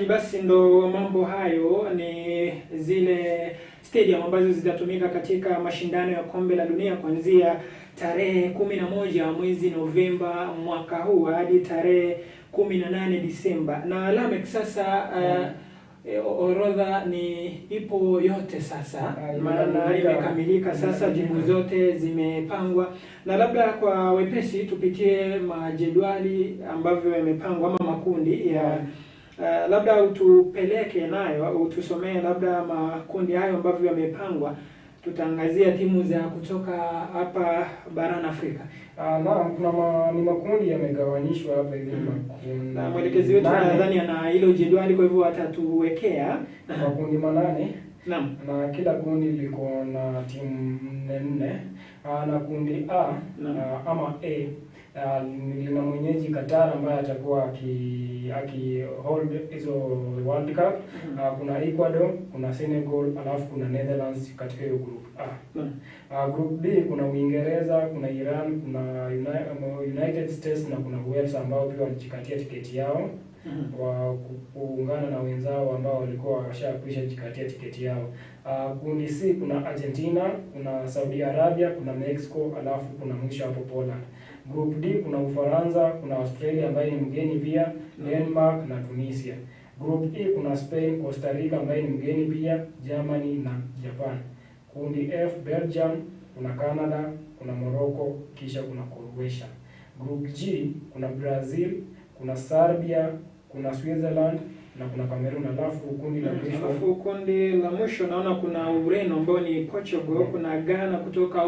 Basi ndo mambo hayo, ni zile stadium ambazo zitatumika katika mashindano ya kombe la dunia kuanzia tarehe 11 mwezi Novemba mwaka huu hadi tarehe 18 Disemba. Na Lameck, sasa Orodha ni ipo yote sasa, maana imekamilika sasa, timu zote zimepangwa, na labda kwa wepesi tupitie majedwali ambavyo yamepangwa ama makundi ya labda utupeleke nayo, utusomee labda makundi hayo ambavyo yamepangwa. Tutaangazia timu za kutoka hapa barani Afrika. Naam, kuna ni makundi yamegawanyishwa hapa hivi makundi. Na mwelekezi wetu nadhani ana hilo jedwali, kwa hivyo atatuwekea makundi 8. Naam. Na kila kundi liko na timu 4. Na kundi A ama A lina mwenyeji Qatar ambaye atakuwa aki hold hizo World Cup. Kuna Ecuador, kuna Senegal, alafu kuna Netherlands katika hiyo group A. Group B kuna Uingereza, kuna Iran, kuna United States na kuna Wales ambao pia walijikatia tiketi yao wa kuungana na wenzao ambao walikuwa washakwisha jikatia tiketi yao. Kundi C kuna Argentina, kuna Saudi Arabia, kuna Mexico, alafu kuna mwisho hapo Poland. Group D kuna Ufaransa, kuna Australia ambaye ni mgeni pia, Denmark na Tunisia. Group E kuna Spain, Costa Rica ambaye ni mgeni pia, Germany na Japan. Kundi F Belgium, kuna Canada, kuna Morocco, kisha kuna Croatia. Group G kuna Brazil, kuna Serbia, kuna Switzerland na kuna Cameroon, alafu kundi la mwisho. Alafu kundi la mwisho naona kuna Ureno ambao ni Portugal, kuna Ghana kutoka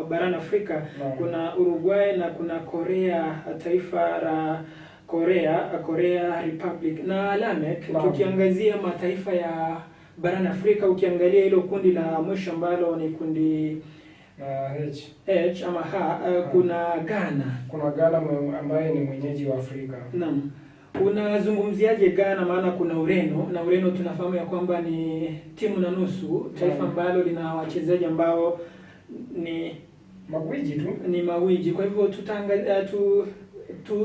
barani Afrika, kuna Uruguay na kuna Korea, taifa la Korea, Korea Republic. Na Lamek, tukiangazia mataifa ya barani Afrika, ukiangalia hilo kundi la mwisho ambalo ni kundi H ama H, kuna Ghana. Kuna Ghana ambaye ni mwenyeji wa Afrika. Naam. Unazungumziaje Ghana, maana kuna Ureno, na Ureno tunafahamu ya kwamba ni timu na nusu, taifa ambalo lina wachezaji ambao ni magwiji tu, ni mawiji. Kwa hivyo tutaangalia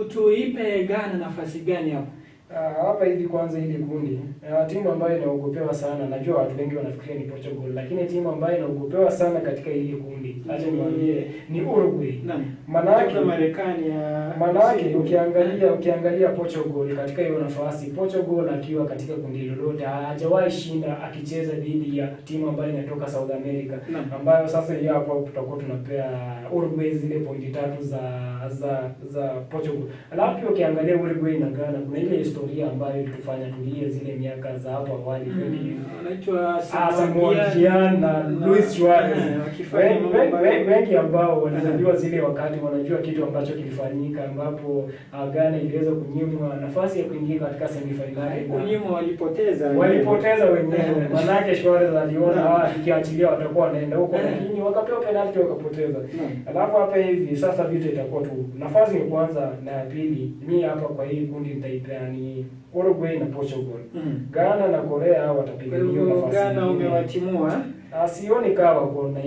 tuipe Ghana nafasi gani hapo? Hapa hivi kwanza hili kundi, timu ambayo inaogopewa sana, najua watu wengi wanafikiria ni Portugal, lakini timu ambayo inaogopewa sana katika hili kundi, acha niwaambie, ni Uruguay. Manake Marekani ya manake ukiangalia Portugal katika hiyo nafasi, Portugal akiwa katika kundi lolote hajawahi shinda akicheza dhidi ya timu ambayo inatoka South America, ambayo sasa hiyo hapo tutakuwa tunapea Uruguay zile pointi 3 za Portugal. Alafu ukiangalia Uruguay na Ghana kuna ile historia ambayo ilitufanya tulie zile miaka za hapo awali, anaitwa Samuel Gyan na Luis Suarez. Wengi ambao walizaliwa zile wakati wanajua kitu ambacho kilifanyika, ambapo Ghana iliweza kunyimwa nafasi ya kuingia katika semifinali. Kunyimwa, walipoteza wenyewe. Manake Suarez aliona ikiachilia watakuwa wanaenda huko, lakini wakapewa penalty wakapoteza. Alafu hapa hivi sasa vita itakuwa tu nafasi ya kwanza na ya pili. Mimi hapa kwa hii kundi nitaipea ni Uruguay na Portugal. Ghana na Korea watapigania hiyo nafasi. Ghana umewatimua. Sioni kama kuna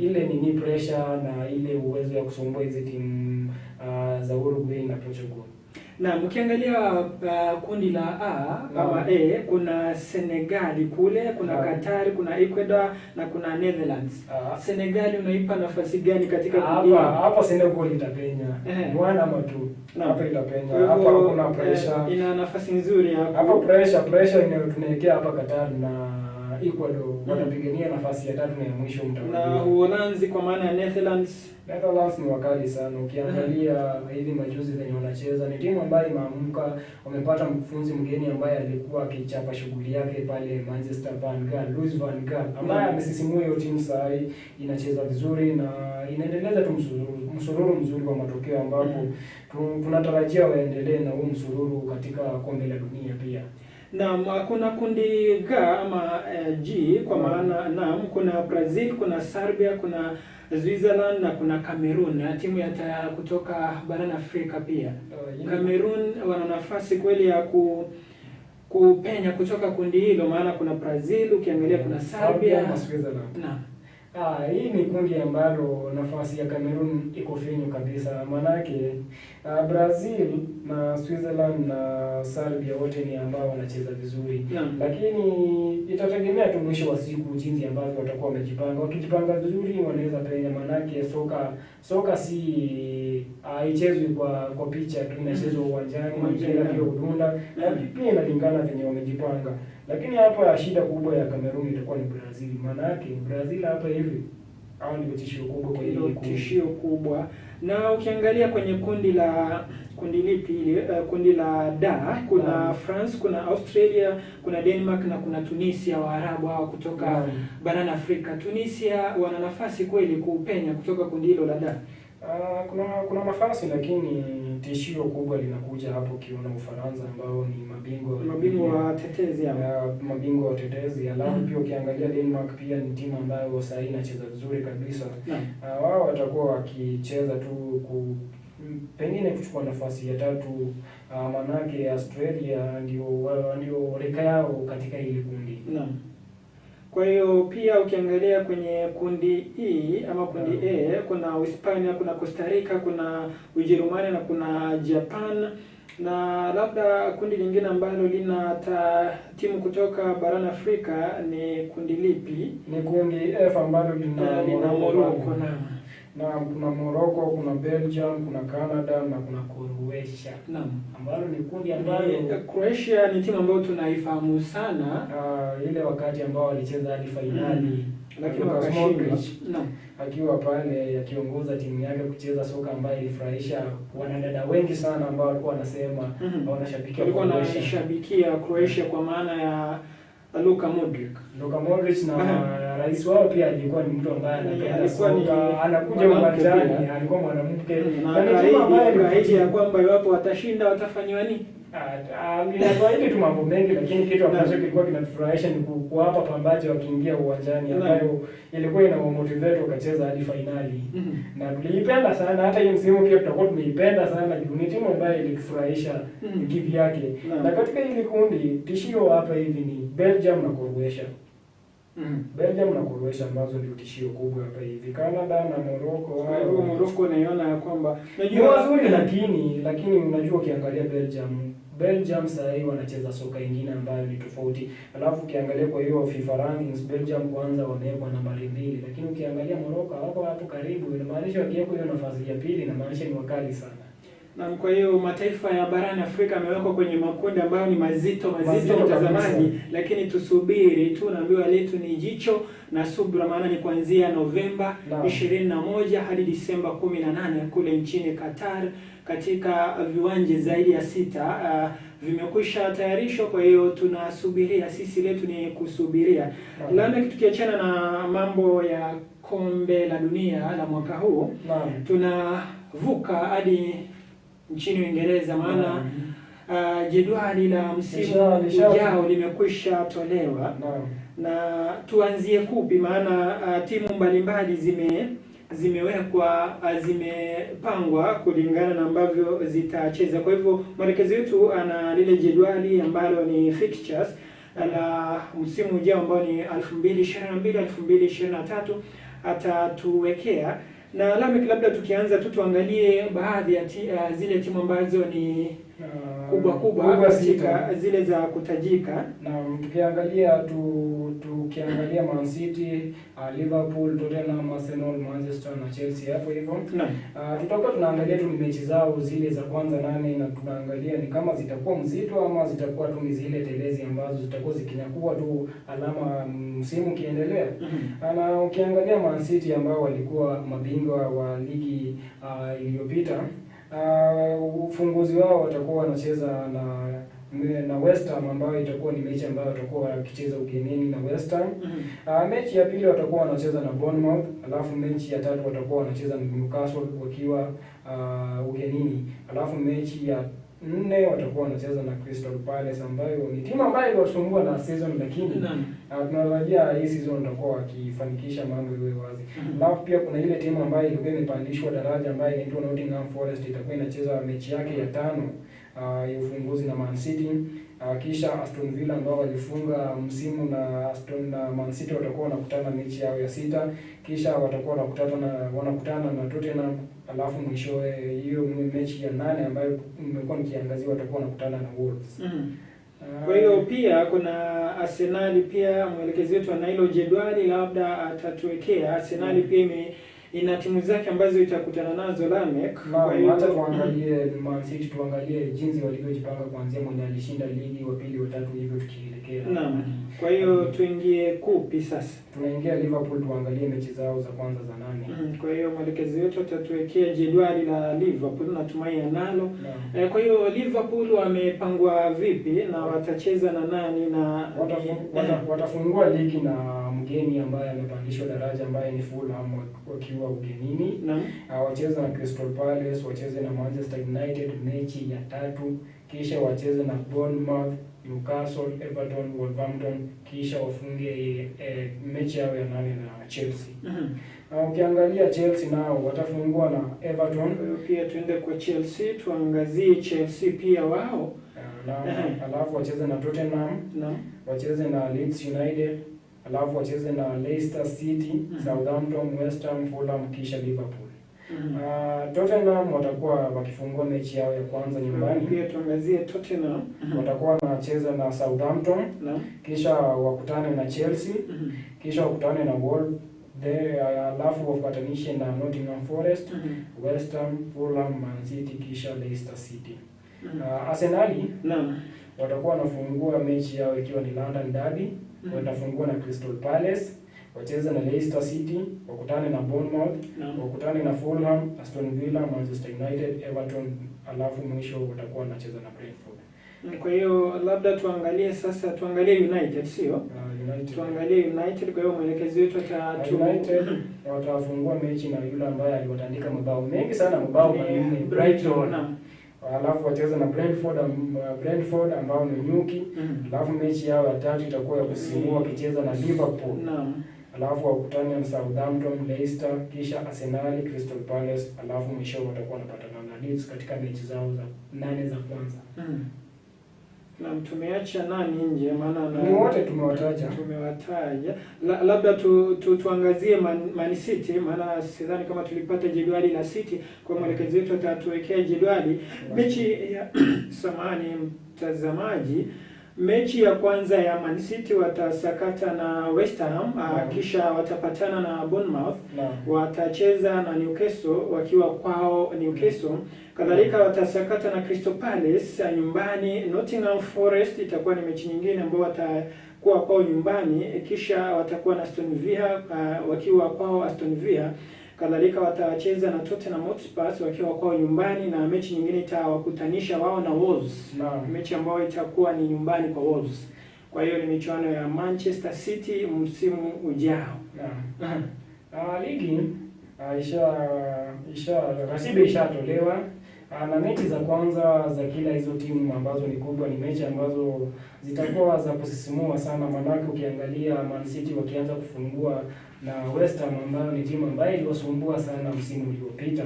ile ni pressure na ile uwezo ya kusumbua hizi timu za Uruguay na Portugal. Na mkiangalia kundi la A ama A, kuna Senegali kule, kuna Qatar, kuna Ecuador na kuna Netherlands. Senegali unaipa nafasi gani katika kundi? Hapa Senegal itapenya. Mwana ama tu. Hapa itapenya. Hapa kuna pressure. Ina nafasi nzuri hapa. Hapa pressure inayotunaekea hapa Qatar na Ecuador wanapigania nafasi ya tatu na ya mwisho mtawalia. Na Uholanzi kwa maana ya Netherlands. Netherlands ni wakali sana. Ukiangalia hivi majuzi zenye wanacheza ni timu ambayo imeamka, wamepata mkufunzi mgeni ambaye alikuwa akichapa shughuli yake pale Manchester, Van Gaal, Louis van Gaal, ambaye amesisimua hiyo timu sasa inacheza vizuri na inaendeleza tu msururu mzuri wa matokeo, ambapo tunatarajia waendelee na huu msururu katika kombe la dunia pia. Naam, kuna kundi G ama G kwa maana naam, kuna Brazil, kuna Serbia, kuna Switzerland na kuna Cameroon, na timu ya kutoka barani Afrika pia. Cameroon wana nafasi kweli ya kupenya kutoka kundi hilo, maana kuna Brazil, ukiangalia kuna Serbia na Switzerland. Naam. Hii ni kundi ambalo nafasi ya Cameroon iko finyu kabisa. Manake Brazil na Switzerland na Serbia wote ni ambao wanacheza vizuri. Lakini itategemea tu mwisho wa siku jinsi ambavyo watakuwa wamejipanga. Wakijipanga vizuri wanaweza penya, manake soka si haichezwi kwa picha tu, inachezwa uwanjani, mpira pia kudunda na pia inalingana venye wamejipanga. Lakini hapa shida kubwa ya Cameroon itakuwa ni Brazil. Maana yake Brazil hapa hivi hao ndio tishio kubwa kwa hili kundi. Tishio kubwa. Na ukiangalia kwenye kundi la kundi lipi ile, kundi la D, kuna France, kuna Australia, kuna Denmark na kuna Tunisia, Waarabu hawa kutoka barani Afrika. Tunisia wana nafasi kweli kuupenya kutoka kundi hilo la D? Kuna nafasi, lakini tishio kubwa linakuja hapo ukiona Ufaransa ambao ni mabingwa watetezi hao. Mabingwa watetezi. Alafu pia ukiangalia Denmark pia ni timu ambayo sasa inacheza vizuri kabisa. Wao watakuwa wakicheza tu pengine kuchukua nafasi ya tatu, manake Australia ndio reka yao katika ile kundi. Naam. Kwa hiyo pia ukiangalia kwenye kundi E ama kundi A, kuna Hispania, kuna Costa Rica, kuna Ujerumani na kuna Japan, na labda kundi lingine ambalo lina timu kutoka barani Afrika ni kundi lipi? Ni kundi F ambalo lina Morocco. Na kuna Morocco, kuna Belgium, kuna Canada na kuna Croatia. Naam. Ambalo ni kundi ambalo Croatia ni timu ambayo tunaifahamu sana. Ile wakati ambao walicheza hadi finali lakini wakashindwa. Naam. Akiwa pale akiongoza timu yake kucheza soka ambayo ilifurahisha wanadada wengi sana ambao walikuwa wanasema wanashabikia walikuwa wanashabikia Croatia kwa maana ya Luka Modric. Luka Modric na rais wao pia alikuwa ni mtu ambaye anapenda soka, anakuja uwanjani, alikuwa mwanamke. Na timu ambayo aliahidi ya kwamba iwapo watashinda watafanywa nini? Inaahidi tu mambo mengi, lakini kitu ambacho kilikuwa kinatufurahisha ni kuwapa pambaji wakiingia uwanjani, ambayo ilikuwa inawamotivate wakacheza hadi finali. Na tuliipenda sana, hata hii msimu pia tutakuwa tumeipenda sana juu ni timu ambayo ilitufurahisha kivyake. Na katika hili kundi tishio hapa hivi ni Belgium na Croatia. Belgium na Croatia ambazo ndio tishio kubwa hapa hivi. Canada na Morocco. Kwa hivyo Morocco naiona ya kwamba najua wazuri, lakini unajua ukiangalia Belgium sasa hivi wanacheza soka ingine ambayo ni tofauti. Alafu ukiangalia kwa hiyo FIFA rankings, Belgium kwanza wamewekwa nambari 2, lakini ukiangalia Morocco hapo hapo karibu, inamaanisha wakiwekwa hiyo nafasi ya pili inamaanisha ni wakali sana. Na kwa hiyo mataifa ya barani Afrika yamewekwa kwenye makundi ambayo ni mazito mtazamaji, lakini tusubiri tu, naambiwa letu ni jicho na subra, maana ni kuanzia Novemba 21 hadi Disemba 18 kule nchini Qatar, katika viwanja zaidi ya 6 vimekwisha tayarishwa. Kwa hiyo tunasubiria, sisi letu ni kusubiria. Labda tukiachana na mambo ya kombe la dunia la mwaka huu, tunavuka hadi nchini Uingereza, maana jedwali la msimu ujao limekwisha tolewa. Na tuanzie kupi? Maana timu mbalimbali zimewekwa, zimepangwa kulingana na ambavyo zitacheza. Kwa hivyo mwelekezi wetu ana lile jedwali ambalo ni fixtures la msimu ujao ambao ni 2022 2023 atatuwekea. Na Lameck, labda tukianza tu tuangalie baadhi ya zile timu ambazo ni kubwa katika zile za kutajika. Na tukiangalia Man City, Liverpool, Tottenham, Arsenal, Manchester na Chelsea hapo hivyo. Tutakuwa tunaangalia tu mechi zao zile za kwanza 8, na tunaangalia ni kama zitakuwa mzito ama zitakuwa tu ni zile telezi ambazo zitakuwa zikinyakua tu alama msimu kiendelea. Na ukiangalia Man City ambao walikuwa mabingwa wa ligi iliyopita, ufunguzi wao watakuwa wanacheza na West Ham, ambayo itakuwa ni mechi ambayo watakuwa wakicheza ugenini na West Ham. Mechi ya pili watakuwa wanacheza na Bournemouth, alafu mechi ya tatu watakuwa wanacheza na Newcastle wakiwa ugenini, alafu mechi ya 4 watakuwa wanacheza na Crystal Palace, ambayo ni timu ambayo iliwasumbua na season, lakini tunatarajia hii season watakuwa wakifanikisha mambo iwe wazi. Alafu pia kuna ile timu ambayo ilikuwa imepandishwa daraja ambayo inaitwa Nottingham Forest, itakuwa inacheza mechi yake ya 5 ya ufunguzi na Man City. Kisha Aston Villa ambao walifunga msimu na Aston na Man City watakuwa wanakutana mechi yao ya 6, kisha watakuwa wanakutana na Tottenham, alafu mwishowe hiyo mechi ya 8 ambayo nimekuwa nikiangazia watakuwa wanakutana na Wolves. Kwa hiyo pia kuna Arsenal pia mwelekezi wetu ana hilo jedwali, labda atatuwekea. Arsenal pia ina timu zake ambazo itakutana nazo Lamek. Kwa hiyo hata tuangalie Man City, tuangalie jinsi walivyojipanga kuanzia mwenye alishinda ligi, wa pili, wa tatu, hivyo tukielekea. Naam. Kwa hiyo tuingie kupi sasa? Tunaingia Liverpool, tuangalie mechi zao za kwanza za 8. Kwa hiyo mwelekezi wetu atatuwekea jedwali la Liverpool, natumai analo. Kwa hiyo Liverpool wamepangwa vipi na watacheza na nani? Na watafungua ligi na mgeni ambaye amepandishwa daraja ambaye ni Fulham wakiwa ugenini. Wacheze na Crystal Palace, wacheze na Manchester United mechi ya 3, kisha wacheze na Bournemouth, Newcastle, Everton, Wolverhampton, kisha wafunge mechi yao ya 8 na Chelsea. Ukiangalia Chelsea nao watafungua na Everton. Pia tuende kwa Chelsea, tuangazie Chelsea pia wao. Alafu wacheze na Tottenham, wacheze na Leeds United, alafu wacheze na Leicester City, Southampton, West Ham, Fulham, kisha Liverpool. Tottenham watakuwa wakifungua mechi yao ya kwanza nyumbani. Pia tuangazie Tottenham. Watakuwa wanacheza na Southampton, kisha wakutane na Chelsea, kisha wakutane na Wolves, alafu wafuatanishe na Nottingham Forest, West Ham, Fulham, Man City, kisha Leicester City. Arsenali watakuwa wanafungua mechi yao ikiwa ni London Derby. Watafungua na Crystal Palace, wacheze na Leicester City, wakutane na Bournemouth, wakutane na Fulham, Aston Villa, Manchester United, Everton, alafu mwisho watakuwa wanacheza na Brentford. Kwa hiyo labda tuangalie sasa, tuangalie United, sio? United. Tuangalie United. Kwa hiyo mwelekezi wetu United watafungua mechi na yule ambaye aliwatandika mabao mengi sana, mabao manne, Brighton. Alafu wacheze na Brentford ambao ni nyuki. Alafu mechi yao ya 3 itakuwa ya kusimua wakicheza na Liverpool. Alafu wakutane na Southampton, Leicester, kisha Arsenal, Crystal Palace, alafu mwisho watakuwa wanapatana na Leeds katika mechi zao za 8 za kwanza. Na tumeacha nani nje? Maana ni wote tumewataja. Tumewataja. Labda tuangazie Man City, maana sidhani kama tulipata jedwali la City. Kwa mwelekezi wetu atatuwekea jedwali. Mechi ya samahani mtazamaji, mechi ya kwanza ya Man City watasakata na West Ham, kisha watapatana na Bournemouth, watacheza na Newcastle wakiwa kwao Newcastle. Kadhalika watasakata na Crystal Palace nyumbani. Nottingham Forest itakuwa ni mechi nyingine ambayo watakuwa kwao nyumbani, kisha watakuwa na Aston Villa wakiwa kwao Aston Villa. Kadhalika watacheza na Tottenham Hotspur wakiwa kwao nyumbani, na mechi nyingine itawakutanisha wao na Wolves. Mechi ambayo itakuwa ni nyumbani kwa Wolves. Kwa hiyo ni michuano ya Manchester City msimu ujao. Ligi ratiba ishatolewa. Na mechi za kwanza za kila hizo timu ambazo ni kubwa ni mechi ambazo zitakuwa za kusisimua sana, manake ukiangalia Man City wakianza kufungua na West Ham ambayo ni timu ambayo iliwasumbua sana msimu uliopita.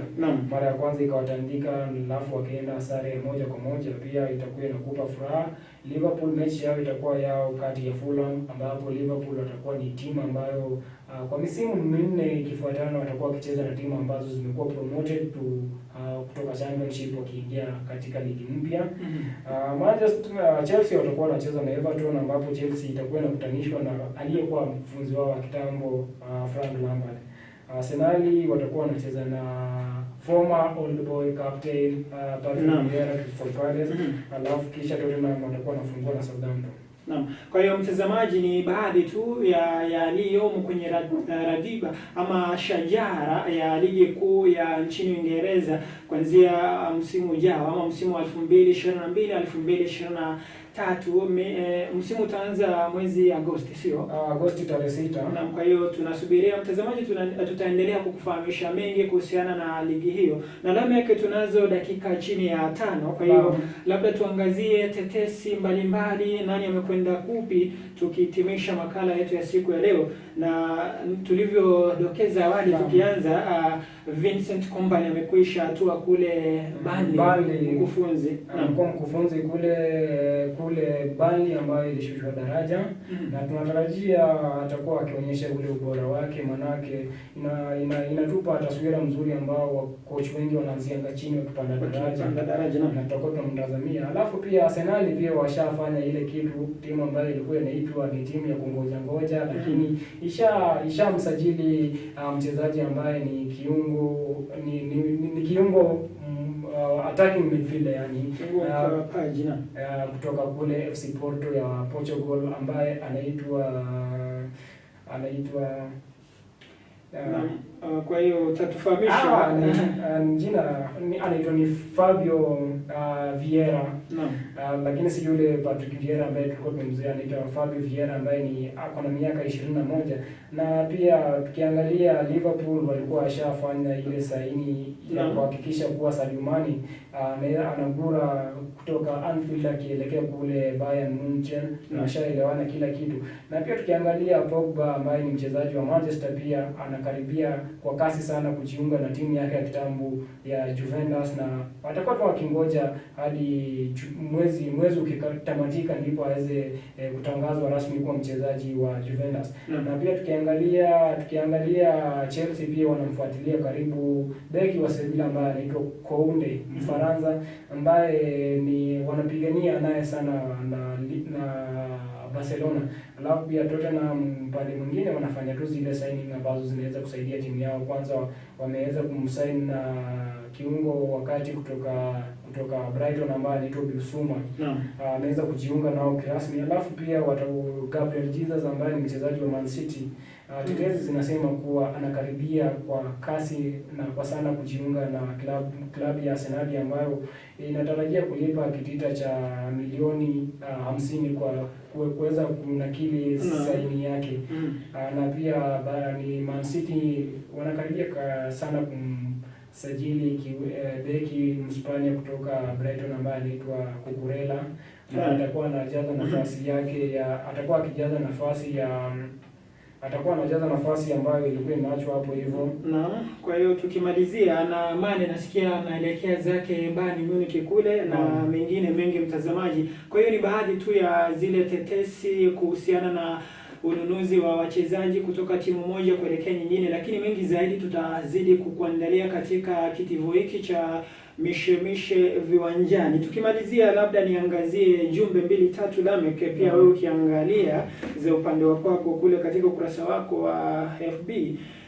Mara ya kwanza ikawatandika, alafu wakaenda sare 1-1. Pia itakuwa inakupa furaha. Liverpool mechi yao itakuwa yao kati ya Fulham, ambapo Liverpool watakuwa ni timu ambayo kwa misimu minne ikifuatana watakuwa wakicheza na timu ambazo zimekuwa promoted to kutoka Championship wakiingia katika ligi mpya. Chelsea watakuwa wanacheza na Everton, ambapo Chelsea itakuwa inakutanishwa na aliyekuwa mfunzi wao wa kitambo Frank Lampard. Arsenal watakuwa wanacheza na former old boy captain Patrick Vieira, Crystal Palace. Alafu kisha Tottenham watakuwa wanafungua na Southampton. Naam. Kwa hiyo mtazamaji, ni baadhi tu ya yaliyomo kwenye ratiba ama shajara ya ligi kuu ya nchini Uingereza kuanzia msimu ujao ama msimu wa 2022 2023. Msimu utaanza mwezi Agosti, sio? Agosti tarehe 6. Naam, kwa hiyo tunasubiria mtazamaji, tutaendelea kukufahamisha mengi kuhusiana na ligi hiyo. Na Lamek, tunazo dakika chini ya 5. Kwa hiyo labda tuangazie tetesi mbalimbali, nani amekwenda kupi, tukihitimisha makala yetu ya siku ya leo. Na tulivyodokeza awali tukianza, Vincent Kompany amekwisha hatua kule Burnley, mkufunzi. Alikuwa mkufunzi kule Burnley ambayo ilishushwa daraja. Na tunatarajia atakuwa akionyesha ule ubora wake, manake inatupa taswira mzuri ambao coach wengi wanaanzia chini wakipanda daraja na tutakuwa tunamtazamia. Alafu pia Arsenal pia washafanya ile kitu, timu ambayo ilikuwa inaitwa ni timu ya kungoja ngoja, lakini ishamsajili mchezaji ambaye ni kiungo ni kiungo attacking midfielder, yani kutoka kule FC Porto ya Portugal ambaye anaitwa kwa hiyo utatufahamisha jina anaitwa ni Fabio Vieira. Lakini si yule Patrick Vieira ambaye tulikuwa tumemzoea, anaitwa Fabio Vieira ambaye ni ako na miaka 21. Na pia tukiangalia Liverpool walikuwa washafanya ile saini ya kuhakikisha kuwa Sadio Mane anagura kutoka Anfield akielekea kule Bayern Munchen, na washaelewana kila kitu. Na pia tukiangalia Pogba ambaye ni mchezaji wa Manchester pia anakaribia kwa kasi sana kujiunga na timu yake ya kitambo ya Juventus, na watakuwa tu wakingoja hadi mwezi ukitamatika ndipo aweze kutangazwa rasmi kuwa mchezaji wa Juventus. Na pia tukiangalia Chelsea pia wanamfuatilia karibu beki wa Sevilla ambaye anaitwa Kounde, Mfaransa, ambaye ni wanapigania naye sana na Barcelona. Alafu pia Tottenham pande mwingine wanafanya tu zile signing ambazo zinaweza kusaidia timu yao. Kwanza wameweza kumsign na kiungo wakati kutoka Brighton ambaye anaitwa Bissouma. Ameweza kujiunga nao kirasmi. Alafu pia Gabriel Jesus ambaye ni mchezaji wa Man City, tetezi zinasema kuwa anakaribia kwa kasi na kwa sana kujiunga na klabu ya Arsenal ambayo inatarajia kulipa kitita cha milioni 50 kwa kuweza kunakili saini yake. Na pia ni Man City wanakaribia sana kumsajili beki Mspania kutoka Brighton ambaye anaitwa Cucurella, na atakuwa anajaza nafasi yake ya atakuwa anajaza nafasi ambayo ilikuwa imeachwa hapo hivyo. Naam, kwa hiyo tukimalizia na Mane nasikia anaelekea zake Bayern Munich kule na mengine mengi mtazamaji. Kwa hiyo ni baadhi tu ya zile tetesi kuhusiana na ununuzi wa wachezaji kutoka timu moja kuelekea nyingine, lakini mengi zaidi tutazidi kukuandalia katika kitivo hiki cha mishemishe viwanjani. Tukimalizia labda niangazie jumbe 2-3 Lameck, pia wewe ukiangalia za upande wako kule katika ukurasa wako wa FB.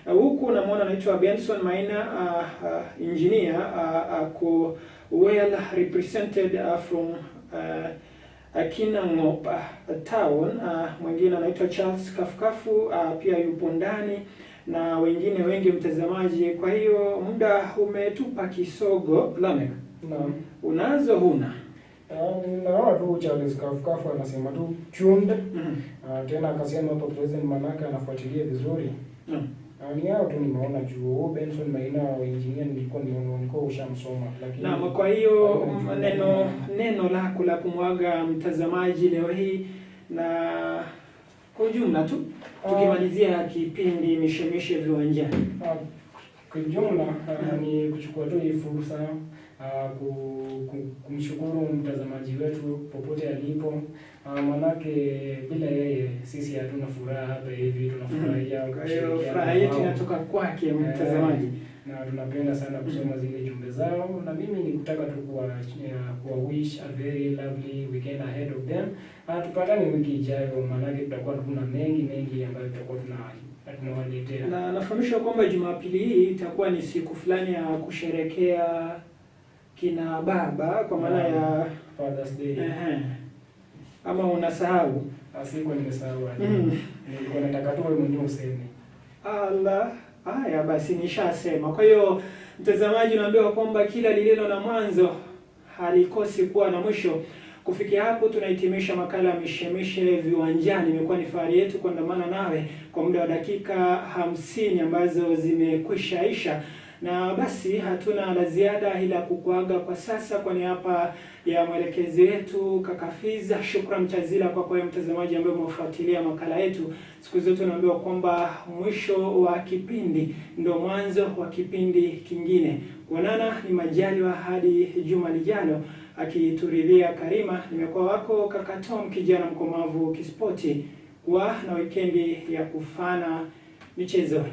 Huku namuona anaitwa Benson Maina, engineer, ako well represented from Kinangop town. Mwingine anaitwa Charles Kafukafu, pia yupo ndani na wengine wengi mtazamaji. Kwa hiyo muda umetupa kisogo Lameck. Naam. Unazo huna? Naona tu Charles Kafukafu anasema tu tuned. Tena akasema hapo present manaka anafuatilia vizuri. Ni hao tu nimeona juu Benson Maina wa engineer nilikuwa nimeona ushamsoma, lakini naam. Kwa hiyo neno lako la kumwaga mtazamaji leo hii na kwa ujumla tu tukimalizia kipindi mishemishe viwanjani. Kwa ujumla ni kuchukua tu hii fursa kumshukuru mtazamaji wetu popote alipo, manake bila yeye sisi hatuna furaha hapa hivi. Tunafurahia furaha yetu inatoka kwake mtazamaji, na tunapenda sana kusoma zile jumbe zao, na mimi nikutaka tu kuwa wish a very lovely weekend ahead of them. Tupatane wiki ijayo, manake tutakuwa tuna mengi ambayo tutakuwa tunawaletea. Na nafahamishwa kwamba Jumapili hii itakuwa ni siku fulani ya kusherekea kina baba kwa maana ya Father's Day. Ama unasahau? Sikuwa nimesahau. Nilikuwa nataka tu wewe mwenyewe useme. Allah, haya basi nishasema. Kwa hiyo mtazamaji, unaambiwa kwamba kila lililo na mwanzo halikosi kuwa na mwisho. Kufikia hapo tunahitimisha makala ya mishemishe viwanjani. Imekuwa ni fahari yetu kuandamana nawe kwa muda wa dakika 50 ambazo zimekwishaisha. Na basi hatuna la ziada ila kukuaga kwa sasa kwa niaba ya mwelekezi wetu Kaka Fiza. Shukran chazila kwa kwa mtazamaji ambaye umefuatilia makala yetu. Siku zote tunaambiwa kwamba mwisho wa kipindi ndio mwanzo wa kipindi kingine. Kuonana ni majaliwa hadi juma lijalo, akituridhia Karima. Nimekuwa wako kaka Tom, kijana mkomavu kispoti. Kuwa na wikendi ya kufana michezoni.